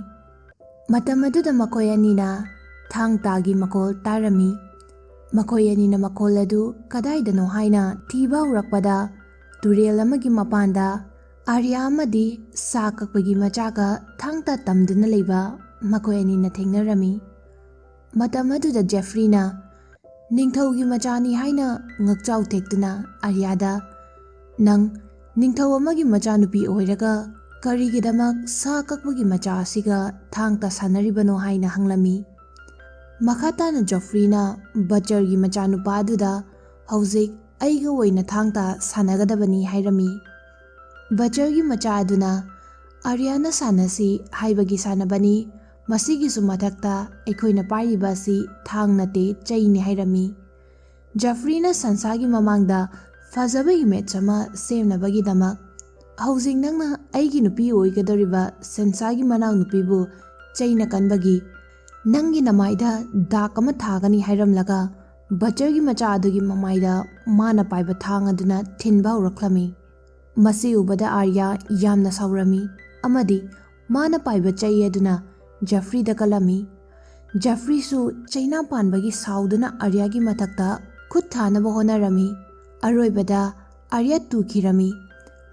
ꯃꯇꯝ ꯑꯗꯨꯗ ꯃꯈꯣꯏ ꯑꯅꯤꯅ ꯊꯥꯡ ꯇꯥꯒꯤ ꯃꯈꯣꯜ ꯇꯥꯔꯝꯃꯤ꯫ ꯃꯈꯣꯏ ꯑꯅꯤꯅ ꯃꯈꯣꯜ ꯑꯗꯨ ꯀꯗꯥꯏꯗꯅꯣ ꯍꯥꯏꯅ ꯊꯤꯕ ꯍꯧꯔꯛꯄꯗ, ꯇꯨꯔꯦꯜ ꯑꯃꯒꯤ ꯃꯄꯥꯟꯗ ꯑꯥꯔꯌꯥ ꯑꯃꯗꯤ ꯁꯥ ꯀꯛꯄꯒꯤ ꯃꯆꯥꯒ ꯊꯥꯡ ꯇꯥ ꯇꯝꯗꯨꯅ ꯂꯩꯕ ꯃꯈꯣꯏ ꯑꯅꯤꯅ ꯊꯦꯡꯅꯔꯝꯃꯤ꯫ ꯃꯇꯝ ꯑꯗꯨꯗ ꯖꯦꯐ꯭ꯔꯤꯅ ꯅꯤꯡꯊꯧꯒꯤ ꯃꯆꯥꯅꯤ ꯍꯥꯏꯅ ꯉꯛꯆꯥꯎ ꯊꯦꯛꯇꯨꯅ ꯑꯥꯔꯌꯥꯗ, "ꯅꯪ ꯅꯤꯡꯊꯧ ꯑꯃꯒꯤ ꯃꯆꯥꯅꯨꯄꯤ ꯑꯣꯏꯔꯒ ꯀꯔꯤꯒꯤꯗꯃꯛ ꯁꯥ ꯀꯛꯄꯒꯤ ꯃꯆꯥ ꯑꯁꯤꯒ ꯊꯥꯡ ꯇꯥ ꯁꯥꯟꯅꯔꯤꯕꯅꯣ?" ꯍꯥꯏꯅ ꯍꯪꯂꯝꯃꯤ꯫ ꯃꯈꯥ ꯇꯥꯅ ꯖꯣꯐ꯭ꯔꯤꯅ ꯕꯆꯔꯒꯤ ꯃꯆꯥꯅꯨꯄꯥ ꯑꯗꯨꯗ, "ꯍꯧꯖꯤꯛ ꯑꯩꯒ ꯑꯣꯏꯅ ꯊꯥꯡ ꯇꯥ ꯁꯥꯟꯅꯒꯗꯕꯅꯤ" ꯍꯥꯏꯔꯝꯃꯤ꯫ ꯕꯆꯔꯒꯤ ꯃꯆꯥ ꯑꯗꯨꯅ, "ꯑꯥꯔꯌꯥꯅ ꯁꯥꯟꯅꯁꯤ ꯍꯥꯏꯕꯒꯤ ꯁꯥꯟꯅꯕꯅꯤ, ꯃꯁꯤꯒꯤꯁꯨ ꯃꯊꯛꯇ ꯑꯩꯈꯣꯏꯅ ꯄꯥꯏꯔꯤꯕ ꯑꯁꯤ ꯊꯥꯡ ꯅꯠꯇꯦ, ꯆꯩꯅꯤ" ꯍꯥꯏꯔꯝꯃꯤ꯫ ꯖꯐ꯭ꯔꯤꯅ ꯁꯟꯁꯥꯒꯤ ꯃꯃꯥꯡꯗ ꯐꯖꯕ ꯏꯃꯦꯖ ꯑꯃ ꯁꯦꯝꯅꯕꯒꯤꯗꯃꯛ, "ꯍꯧꯖꯤꯛ ꯅꯪꯅ ꯑꯩꯒꯤ ꯅꯨꯄꯤ ꯑꯣꯏꯒꯗꯧꯔꯤꯕ ꯁꯟꯁꯥꯒꯤ ꯃꯅꯥꯎꯅꯨꯄꯤꯕꯨ ꯆꯩꯅ ꯀꯟꯕꯒꯤ ꯅꯪꯒꯤ ꯅꯃꯥꯏꯗ ꯗꯥꯛ ꯑꯃ ꯊꯥꯒꯅꯤ" ꯍꯥꯏꯔꯝꯂꯒ, ꯕꯆꯔꯒꯤ ꯃꯆꯥ ꯑꯗꯨꯒꯤ ꯃꯃꯥꯏꯗ ꯃꯥꯅ ꯄꯥꯏꯕ ꯊꯥꯡ ꯑꯗꯨꯅ ꯊꯤꯟꯕ ꯍꯧꯔꯛꯂꯝꯃꯤ꯫ ꯃꯁꯤ ꯎꯕꯗ ꯑꯥꯔꯌꯥ ꯌꯥꯝꯅ ꯁꯥꯎꯔꯝꯃꯤ ꯑꯃꯗꯤ ꯃꯥꯅ ꯄꯥꯏꯕ ꯆꯩ ꯑꯗꯨꯅ ꯖꯐ꯭ꯔꯤꯗ ꯀꯜꯂꯝꯃꯤ꯫ ꯖꯐ꯭ꯔꯤꯁꯨ ꯆꯩꯅꯥ ꯄꯥꯟꯕꯒꯤ ꯁꯥꯎꯗꯨꯅ ꯑꯥꯔꯌꯥꯒꯤ ꯃꯊꯛꯇ ꯈꯨꯠ ꯊꯥꯅꯕ ꯍꯣꯠꯅꯔꯝꯃꯤ꯫ ꯑꯔꯣꯏꯕꯗ ꯑꯥꯔꯌꯥ ꯇꯨꯈꯤꯔꯝꯃꯤ꯫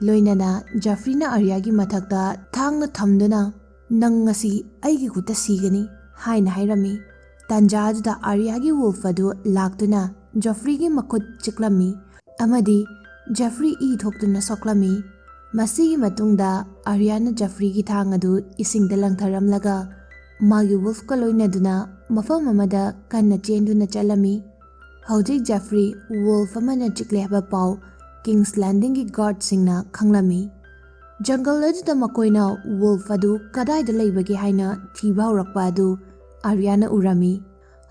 ꯂꯣꯏꯅꯅ ꯖꯐ꯭ꯔꯤꯅ ꯑꯥꯔꯌꯥꯒꯤ ꯃꯊꯛꯇ ꯊꯥꯡꯅ ꯊꯝꯗꯨꯅ, "ꯅꯪ ꯉꯁꯤ ꯑꯩꯒꯤ ꯈꯨꯠꯇ ꯁꯤꯒꯅꯤ" ꯍꯥꯏꯅ ꯍꯥꯏꯔꯝꯃꯤ꯫ ꯇꯥꯟꯖꯥ ꯑꯗꯨꯗ ꯑꯥꯔꯌꯥꯒꯤ ꯋꯨꯜꯐ ꯑꯗꯨ ꯂꯥꯛꯇꯨꯅ ꯖꯐ꯭ꯔꯤꯒꯤ ꯃꯈꯨꯠ ꯆꯤꯛꯂꯝꯃꯤ ꯑꯃꯗꯤ ꯖꯐ꯭ꯔꯤ ꯏ ꯊꯣꯛꯇꯨꯅ ꯁꯣꯛꯂꯝꯃꯤ꯫ ꯃꯁꯤꯒꯤ ꯃꯇꯨꯡꯗ ꯑꯥꯔꯌꯥꯅ ꯖꯐ꯭ꯔꯤꯒꯤ ꯊꯥꯡ ꯑꯗꯨ ꯏꯁꯤꯡꯗ ꯂꯪꯊꯔꯝꯂꯒ ꯃꯥꯒꯤ ꯋꯨꯜꯐꯀ ꯂꯣꯏꯅꯗꯨꯅ ꯃꯐꯝ ꯑꯃꯗ ꯀꯟꯅ ꯆꯦꯟꯗꯨꯅ ꯆꯠꯂꯝꯃꯤ꯫ ꯍꯧꯖꯤꯛ ꯖꯐ꯭ꯔꯤ ꯋꯨꯜꯐ ꯑꯃꯅ ꯆꯤꯛꯂꯦ ꯍꯥꯏꯕ ꯄꯥꯎ ꯀꯤꯡꯁ ꯂꯦꯟꯗꯤꯡꯒꯤ ꯒꯥꯔꯗꯁꯤꯡꯅ ꯈꯪꯂꯝꯃꯤ꯫ ꯖꯪꯒꯜ ꯑꯗꯨꯗ ꯃꯈꯣꯏꯅ ꯋꯨꯜꯐ ꯑꯗꯨ ꯀꯗꯥꯏꯗ ꯂꯩꯕꯒꯦ ꯍꯥꯏꯅ ꯊꯤꯕ ꯍꯧꯔꯛꯄ ꯑꯗꯨ ꯑꯥꯔꯌꯥꯅ ꯎꯔꯝꯃꯤ꯫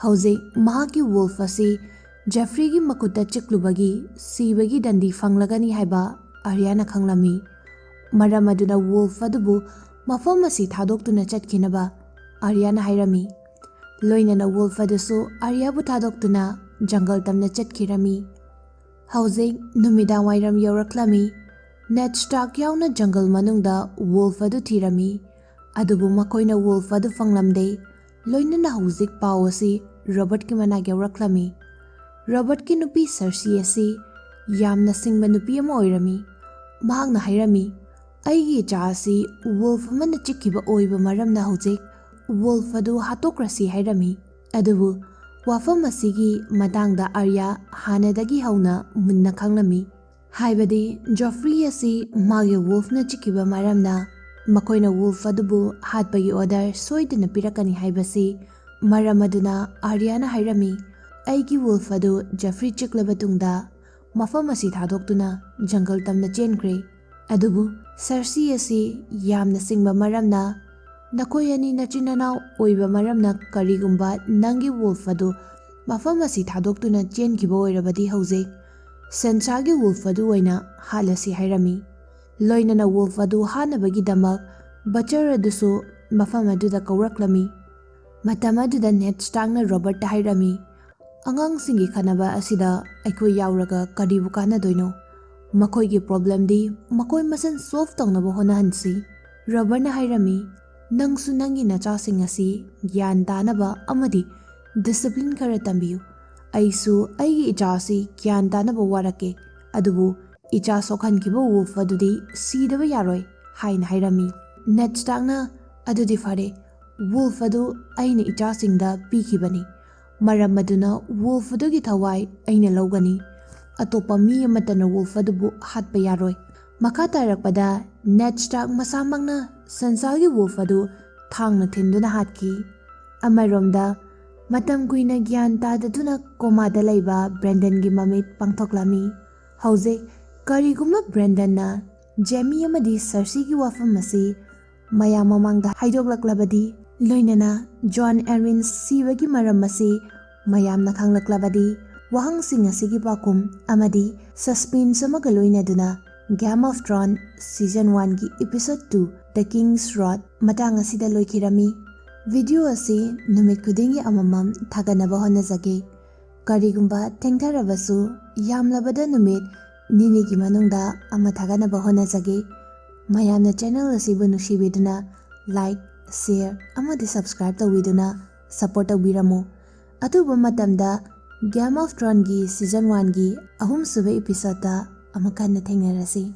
ꯍꯧꯖꯤꯛ ꯃꯍꯥꯛꯀꯤ ꯋꯨꯜꯐ ꯑꯁꯤ ꯖꯦꯐ꯭ꯔꯤꯒꯤ ꯃꯈꯨꯠꯇ ꯆꯤꯛꯂꯨꯕꯒꯤ ꯁꯤꯕꯒꯤ ꯗꯟꯗꯤ ꯐꯪꯂꯒꯅꯤ ꯍꯥꯏꯕ ꯑꯥꯔꯌꯥꯅ ꯈꯪꯂꯝꯃꯤ꯫ ꯃꯔꯝ ꯑꯗꯨꯅ ꯋꯨꯜꯐ ꯑꯗꯨꯕꯨ ꯃꯐꯝ ꯑꯁꯤ ꯊꯥꯗꯣꯛꯇꯨꯅ ꯆꯠꯈꯤꯅꯕ ꯑꯥꯔꯌꯥꯅ ꯍꯥꯏꯔꯝꯃꯤ꯫ ꯂꯣꯏꯅꯅ ꯋꯨꯜꯐ ꯑꯗꯨꯁꯨ ꯑꯥꯔꯌꯥꯕꯨ ꯊꯥꯗꯣꯛꯇꯨꯅ ꯖꯪꯒꯜ ꯇꯝꯅ ꯆꯠꯈꯤꯔꯝꯃꯤ꯫ ꯍꯧꯖꯤꯛ ꯅꯨꯃꯤꯗꯥꯡ ꯋꯥꯏꯔꯝ ꯌꯧꯔꯛꯂꯝꯃꯤ꯫ ꯅꯦꯗ ꯁ꯭ꯇꯥꯔꯛ ꯌꯥꯎꯅ ꯖꯪꯒꯜ ꯃꯅꯨꯡꯗ ꯋꯨꯜꯐ ꯑꯗꯨ ꯊꯤꯔꯝꯃꯤ꯫ ꯑꯗꯨꯕꯨ ꯃꯈꯣꯏꯅ ꯋꯨꯜꯐ ꯑꯗꯨ ꯐꯪꯂꯝꯗꯦ꯫ ꯂꯣꯏꯅꯅ ꯍꯧꯖꯤꯛ ꯄꯥꯎ ꯑꯁꯤ ꯔꯣꯕꯔꯠꯀꯤ ꯃꯅꯥꯛ ꯌꯧꯔꯛꯂꯝꯃꯤ꯫ ꯔꯣꯕꯔꯠꯀꯤ ꯅꯨꯄꯤ ꯁꯔꯁꯤ ꯑꯁꯤ ꯌꯥꯝꯅ ꯁꯤꯡꯕ ꯅꯨꯄꯤ ꯑꯃ ꯑꯣꯏꯔꯝꯃꯤ꯫ ꯃꯍꯥꯛꯅ ꯍꯥꯏꯔꯝꯃꯤ, "ꯑꯩꯒꯤ ꯏꯆꯥ ꯑꯁꯤ ꯋꯨꯜꯐ ꯑꯃꯅ ꯆꯤꯛꯈꯤꯕ ꯑꯣꯏꯕ ꯃꯔꯝꯅ ꯍꯧꯖꯤꯛ ꯋꯨꯜꯐ ꯑꯗꯨ ꯍꯥꯠꯇꯣꯛꯈ꯭ꯔꯁꯤ" ꯍꯥꯏꯔꯝꯃꯤ꯫ ꯑꯗꯨꯕꯨ ꯋꯥꯐꯝ ꯑꯁꯤꯒꯤ ꯃꯇꯥꯡꯗ ꯑꯥꯔꯌꯥ ꯍꯥꯟꯅꯗꯒꯤ ꯍꯧꯅ ꯃꯨꯟꯅ ꯈꯪꯂꯝꯃꯤ꯫ ꯍꯥꯏꯕꯗꯤ ꯖꯣꯐ꯭ꯔꯤ ꯑꯁꯤ ꯃꯥꯒꯤ ꯋꯨꯜꯐꯅ ꯆꯤꯛꯈꯤꯕ ꯃꯔꯝꯅ ꯃꯈꯣꯏꯅ ꯋꯨꯜꯐ ꯑꯗꯨꯕꯨ ꯍꯥꯠꯄꯒꯤ ꯑꯣꯔꯗꯔ ꯁꯣꯏꯗꯅ ꯄꯤꯔꯛꯀꯅꯤ ꯍꯥꯏꯕꯁꯤ ꯃꯔꯝ ꯑꯗꯨꯅ ꯑꯥꯔꯌꯥꯅ ꯍꯥꯏꯔꯝꯃꯤ, "ꯑꯩꯒꯤ ꯋꯨꯜꯐ ꯑꯗꯨ ꯖꯣꯐ꯭ꯔꯤ ꯆꯤꯛꯂꯕ ꯇꯨꯡꯗ ꯃꯐꯝ ꯑꯁꯤ ꯊꯥꯗꯣꯛꯇꯨꯅ ꯖꯪꯒꯜ ꯇꯝꯅ ꯆꯦꯟꯈ꯭ꯔꯦ꯫ ꯑꯗꯨꯕꯨ ꯁꯔꯁꯤ ꯑꯁꯤ ꯌꯥꯝꯅ ꯁꯤꯡꯕ ꯃꯔꯝꯅ ꯅꯈꯣꯏ ꯑꯅꯤ ꯅꯆꯤꯟ ꯅꯅꯥꯎ ꯑꯣꯏꯕ ꯃꯔꯝꯅ ꯀꯔꯤꯒꯨꯝꯕ ꯅꯪꯒꯤ ꯋꯨꯜꯐ ꯑꯗꯨ ꯃꯐꯝ ꯑꯁꯤ ꯊꯥꯗꯣꯛꯇꯨꯅ ꯆꯦꯟꯈꯤꯕ ꯑꯣꯏꯔꯕꯗꯤ ꯍꯧꯖꯤꯛ ꯁꯦꯟꯁꯥꯒꯤ ꯋꯨꯜꯐ ꯑꯗꯨ ꯑꯣꯏꯅ ꯍꯥꯠꯂꯁꯤ" ꯍꯥꯏꯔꯝꯃꯤ꯫ ꯂꯣꯏꯅꯅ ꯋꯨꯜꯐ ꯑꯗꯨ ꯍꯥꯠꯅꯕꯒꯤꯗꯃꯛ ꯕꯆꯔ ꯑꯗꯨꯁꯨ ꯃꯐꯝ ꯑꯗꯨꯗ ꯀꯧꯔꯛꯂꯝꯃꯤ꯫ ꯃꯇꯝ ꯑꯗꯨꯗ ꯅꯦꯗ ꯁ꯭ꯇꯥꯔꯛꯅ ꯔꯣꯕꯔꯠꯇ ꯍꯥꯏꯔꯝꯃꯤ, "ꯑꯉꯥꯡꯁꯤꯡꯒꯤ ꯈꯟꯅꯕ ꯑꯁꯤꯗ ꯑꯩꯈꯣꯏ ꯌꯥꯎꯔꯒ ꯀꯔꯤꯕꯨ ꯀꯥꯟꯅꯗꯣꯏꯅꯣ? ꯃꯈꯣꯏꯒꯤ ꯄ꯭ꯔꯣꯕ꯭ꯂꯦꯝꯗꯤ ꯃꯈꯣꯏ ꯃꯁꯦꯟ ꯁꯣꯜꯚ ꯇꯧꯅꯕ ꯍꯣꯠꯅꯍꯟꯁꯤ꯫" ꯔꯣꯕꯔꯠꯅ ꯍꯥꯏꯔꯝꯃꯤ, "ꯅꯪꯁꯨ ꯅꯪꯒꯤ ꯅꯆꯥꯁꯤꯡ ꯑꯁꯤ ꯒ꯭ꯌꯥꯟ ꯇꯥꯅꯕ ꯑꯃꯗꯤ ꯗꯤꯁꯤꯄ꯭ꯂꯤꯟ ꯈꯔ ꯇꯝꯕꯤꯌꯨ꯫ ꯑꯩꯁꯨ ꯑꯩꯒꯤ ꯏꯆꯥ ꯑꯁꯤ ꯒ꯭ꯌꯥꯟ ꯇꯥꯅꯕ ꯋꯥꯔꯛꯀꯦ, ꯑꯗꯨꯕꯨ ꯏꯆꯥ ꯁꯣꯛꯍꯟꯈꯤꯕ ꯋꯨꯜꯐ ꯑꯗꯨꯗꯤ ꯁꯤꯗꯕ ꯌꯥꯔꯣꯏ" ꯍꯥꯏꯅ ꯍꯥꯏꯔꯝꯃꯤ꯫ ꯅꯦꯗ ꯁ꯭ꯇꯥꯔꯛꯅ, "ꯑꯗꯨꯗꯤ ꯐꯔꯦ, ꯋꯨꯜꯐ ꯑꯗꯨ ꯑꯩꯅ ꯏꯆꯥꯁꯤꯡꯗ ꯄꯤꯈꯤꯕꯅꯤ꯫ ꯃꯔꯝ ꯑꯗꯨꯅ ꯋꯨꯜꯐ ꯑꯗꯨꯒꯤ ꯊꯋꯥꯏ ꯑꯩꯅ ꯂꯧꯒꯅꯤ꯫ ꯑꯇꯣꯞꯄ ꯃꯤ ꯑꯃꯠꯇꯅ ꯋꯨꯜꯐ ꯑꯗꯨꯕꯨ ꯍꯥꯠꯄ ꯌꯥꯔꯣꯏ꯫" ꯃꯈꯥ ꯇꯥꯔꯛꯄꯗ ꯅꯦꯗ ꯁ꯭ꯇꯥꯔꯛ ꯃꯁꯥꯃꯛꯅ ꯁꯦꯟꯁꯥꯒꯤ ꯋꯨꯜꯐ ꯑꯗꯨ ꯊꯥꯡꯅ ꯊꯤꯟꯗꯨꯅ ꯍꯥꯠꯈꯤ꯫ ꯑꯃꯔꯣꯝꯗ, ꯃꯇꯝ ꯀꯨꯏꯅ ꯒ꯭ꯌꯥꯟ ꯇꯥꯗꯗꯨꯅ ꯀꯣꯃꯥꯗ ꯂꯩꯕ ꯕ꯭ꯔꯦꯟꯗꯟꯒꯤ ꯃꯃꯤꯠ ꯄꯥꯡꯊꯣꯛꯂꯝꯃꯤ꯫ ꯍꯧꯖꯤꯛ ꯀꯔꯤꯒꯨꯝꯕ ꯕ꯭ꯔꯦꯟꯗꯟꯅ ꯖꯦꯃꯤ ꯑꯃꯗꯤ ꯁꯔꯁꯤꯒꯤ ꯋꯥꯐꯝ ꯑꯁꯤ ꯃꯌꯥꯝ ꯃꯃꯥꯡꯗ ꯍꯥꯏꯗꯣꯛꯂꯛꯂꯕꯗꯤ, ꯂꯣꯏꯅꯅ ꯖꯣꯟ ꯑꯦꯔꯋꯤꯟ ꯁꯤꯕꯒꯤ ꯃꯔꯝ ꯑꯁꯤ ꯃꯌꯥꯝꯅ ꯈꯪꯂꯛꯂꯕꯗꯤ, ꯋꯥꯍꯪꯁꯤꯡ ꯑꯁꯤꯒꯤ ꯄꯥꯎꯈꯨꯝ ꯑꯃꯗꯤ ꯁꯁꯄꯦꯟꯁ ꯑꯃꯒ ꯂꯣꯏꯅꯗꯨꯅ Game of Thrones Season One ꯒꯤ Episode Two, The King's Wrath ꯃꯇꯥꯡ ꯑꯁꯤꯗ ꯂꯣꯏꯈꯤꯔꯝꯃꯤ꯫ ꯚꯤꯗꯤꯑꯣ ꯑꯁꯤ ꯅꯨꯃꯤꯠ ꯈꯨꯗꯤꯡꯒꯤ ꯑꯃꯃꯝ ꯊꯥꯒꯠꯅꯕ ꯍꯣꯠꯅꯖꯒꯦ꯫ ꯀꯔꯤꯒꯨꯝꯕ ꯊꯦꯡꯊꯔꯕꯁꯨ, ꯌꯥꯝꯂꯕꯗ ꯅꯨꯃꯤꯠ ꯅꯤꯅꯤꯒꯤ ꯃꯅꯨꯡꯗ ꯑꯃ ꯊꯥꯒꯠꯅꯕ ꯍꯣꯠꯅꯖꯒꯦ꯫ ꯃꯌꯥꯝꯅ channel ꯑꯁꯤꯕꯨ ꯅꯨꯡꯁꯤꯕꯤꯗꯨꯅ like, share ꯑꯃꯗꯤ subscribe ꯇꯧꯕꯤꯗꯨꯅ support ꯇꯧꯕꯤꯔꯝꯃꯨ꯫ ꯑꯊꯨꯕ ꯃꯇꯝꯗ Game of Thronesꯀꯤ season oneꯒꯤ ꯑꯍꯨꯝꯁꯨꯕ episodeꯇ ꯑꯃꯨꯛ ꯍꯟꯅ ꯊꯦꯡꯅꯔꯁꯤ꯫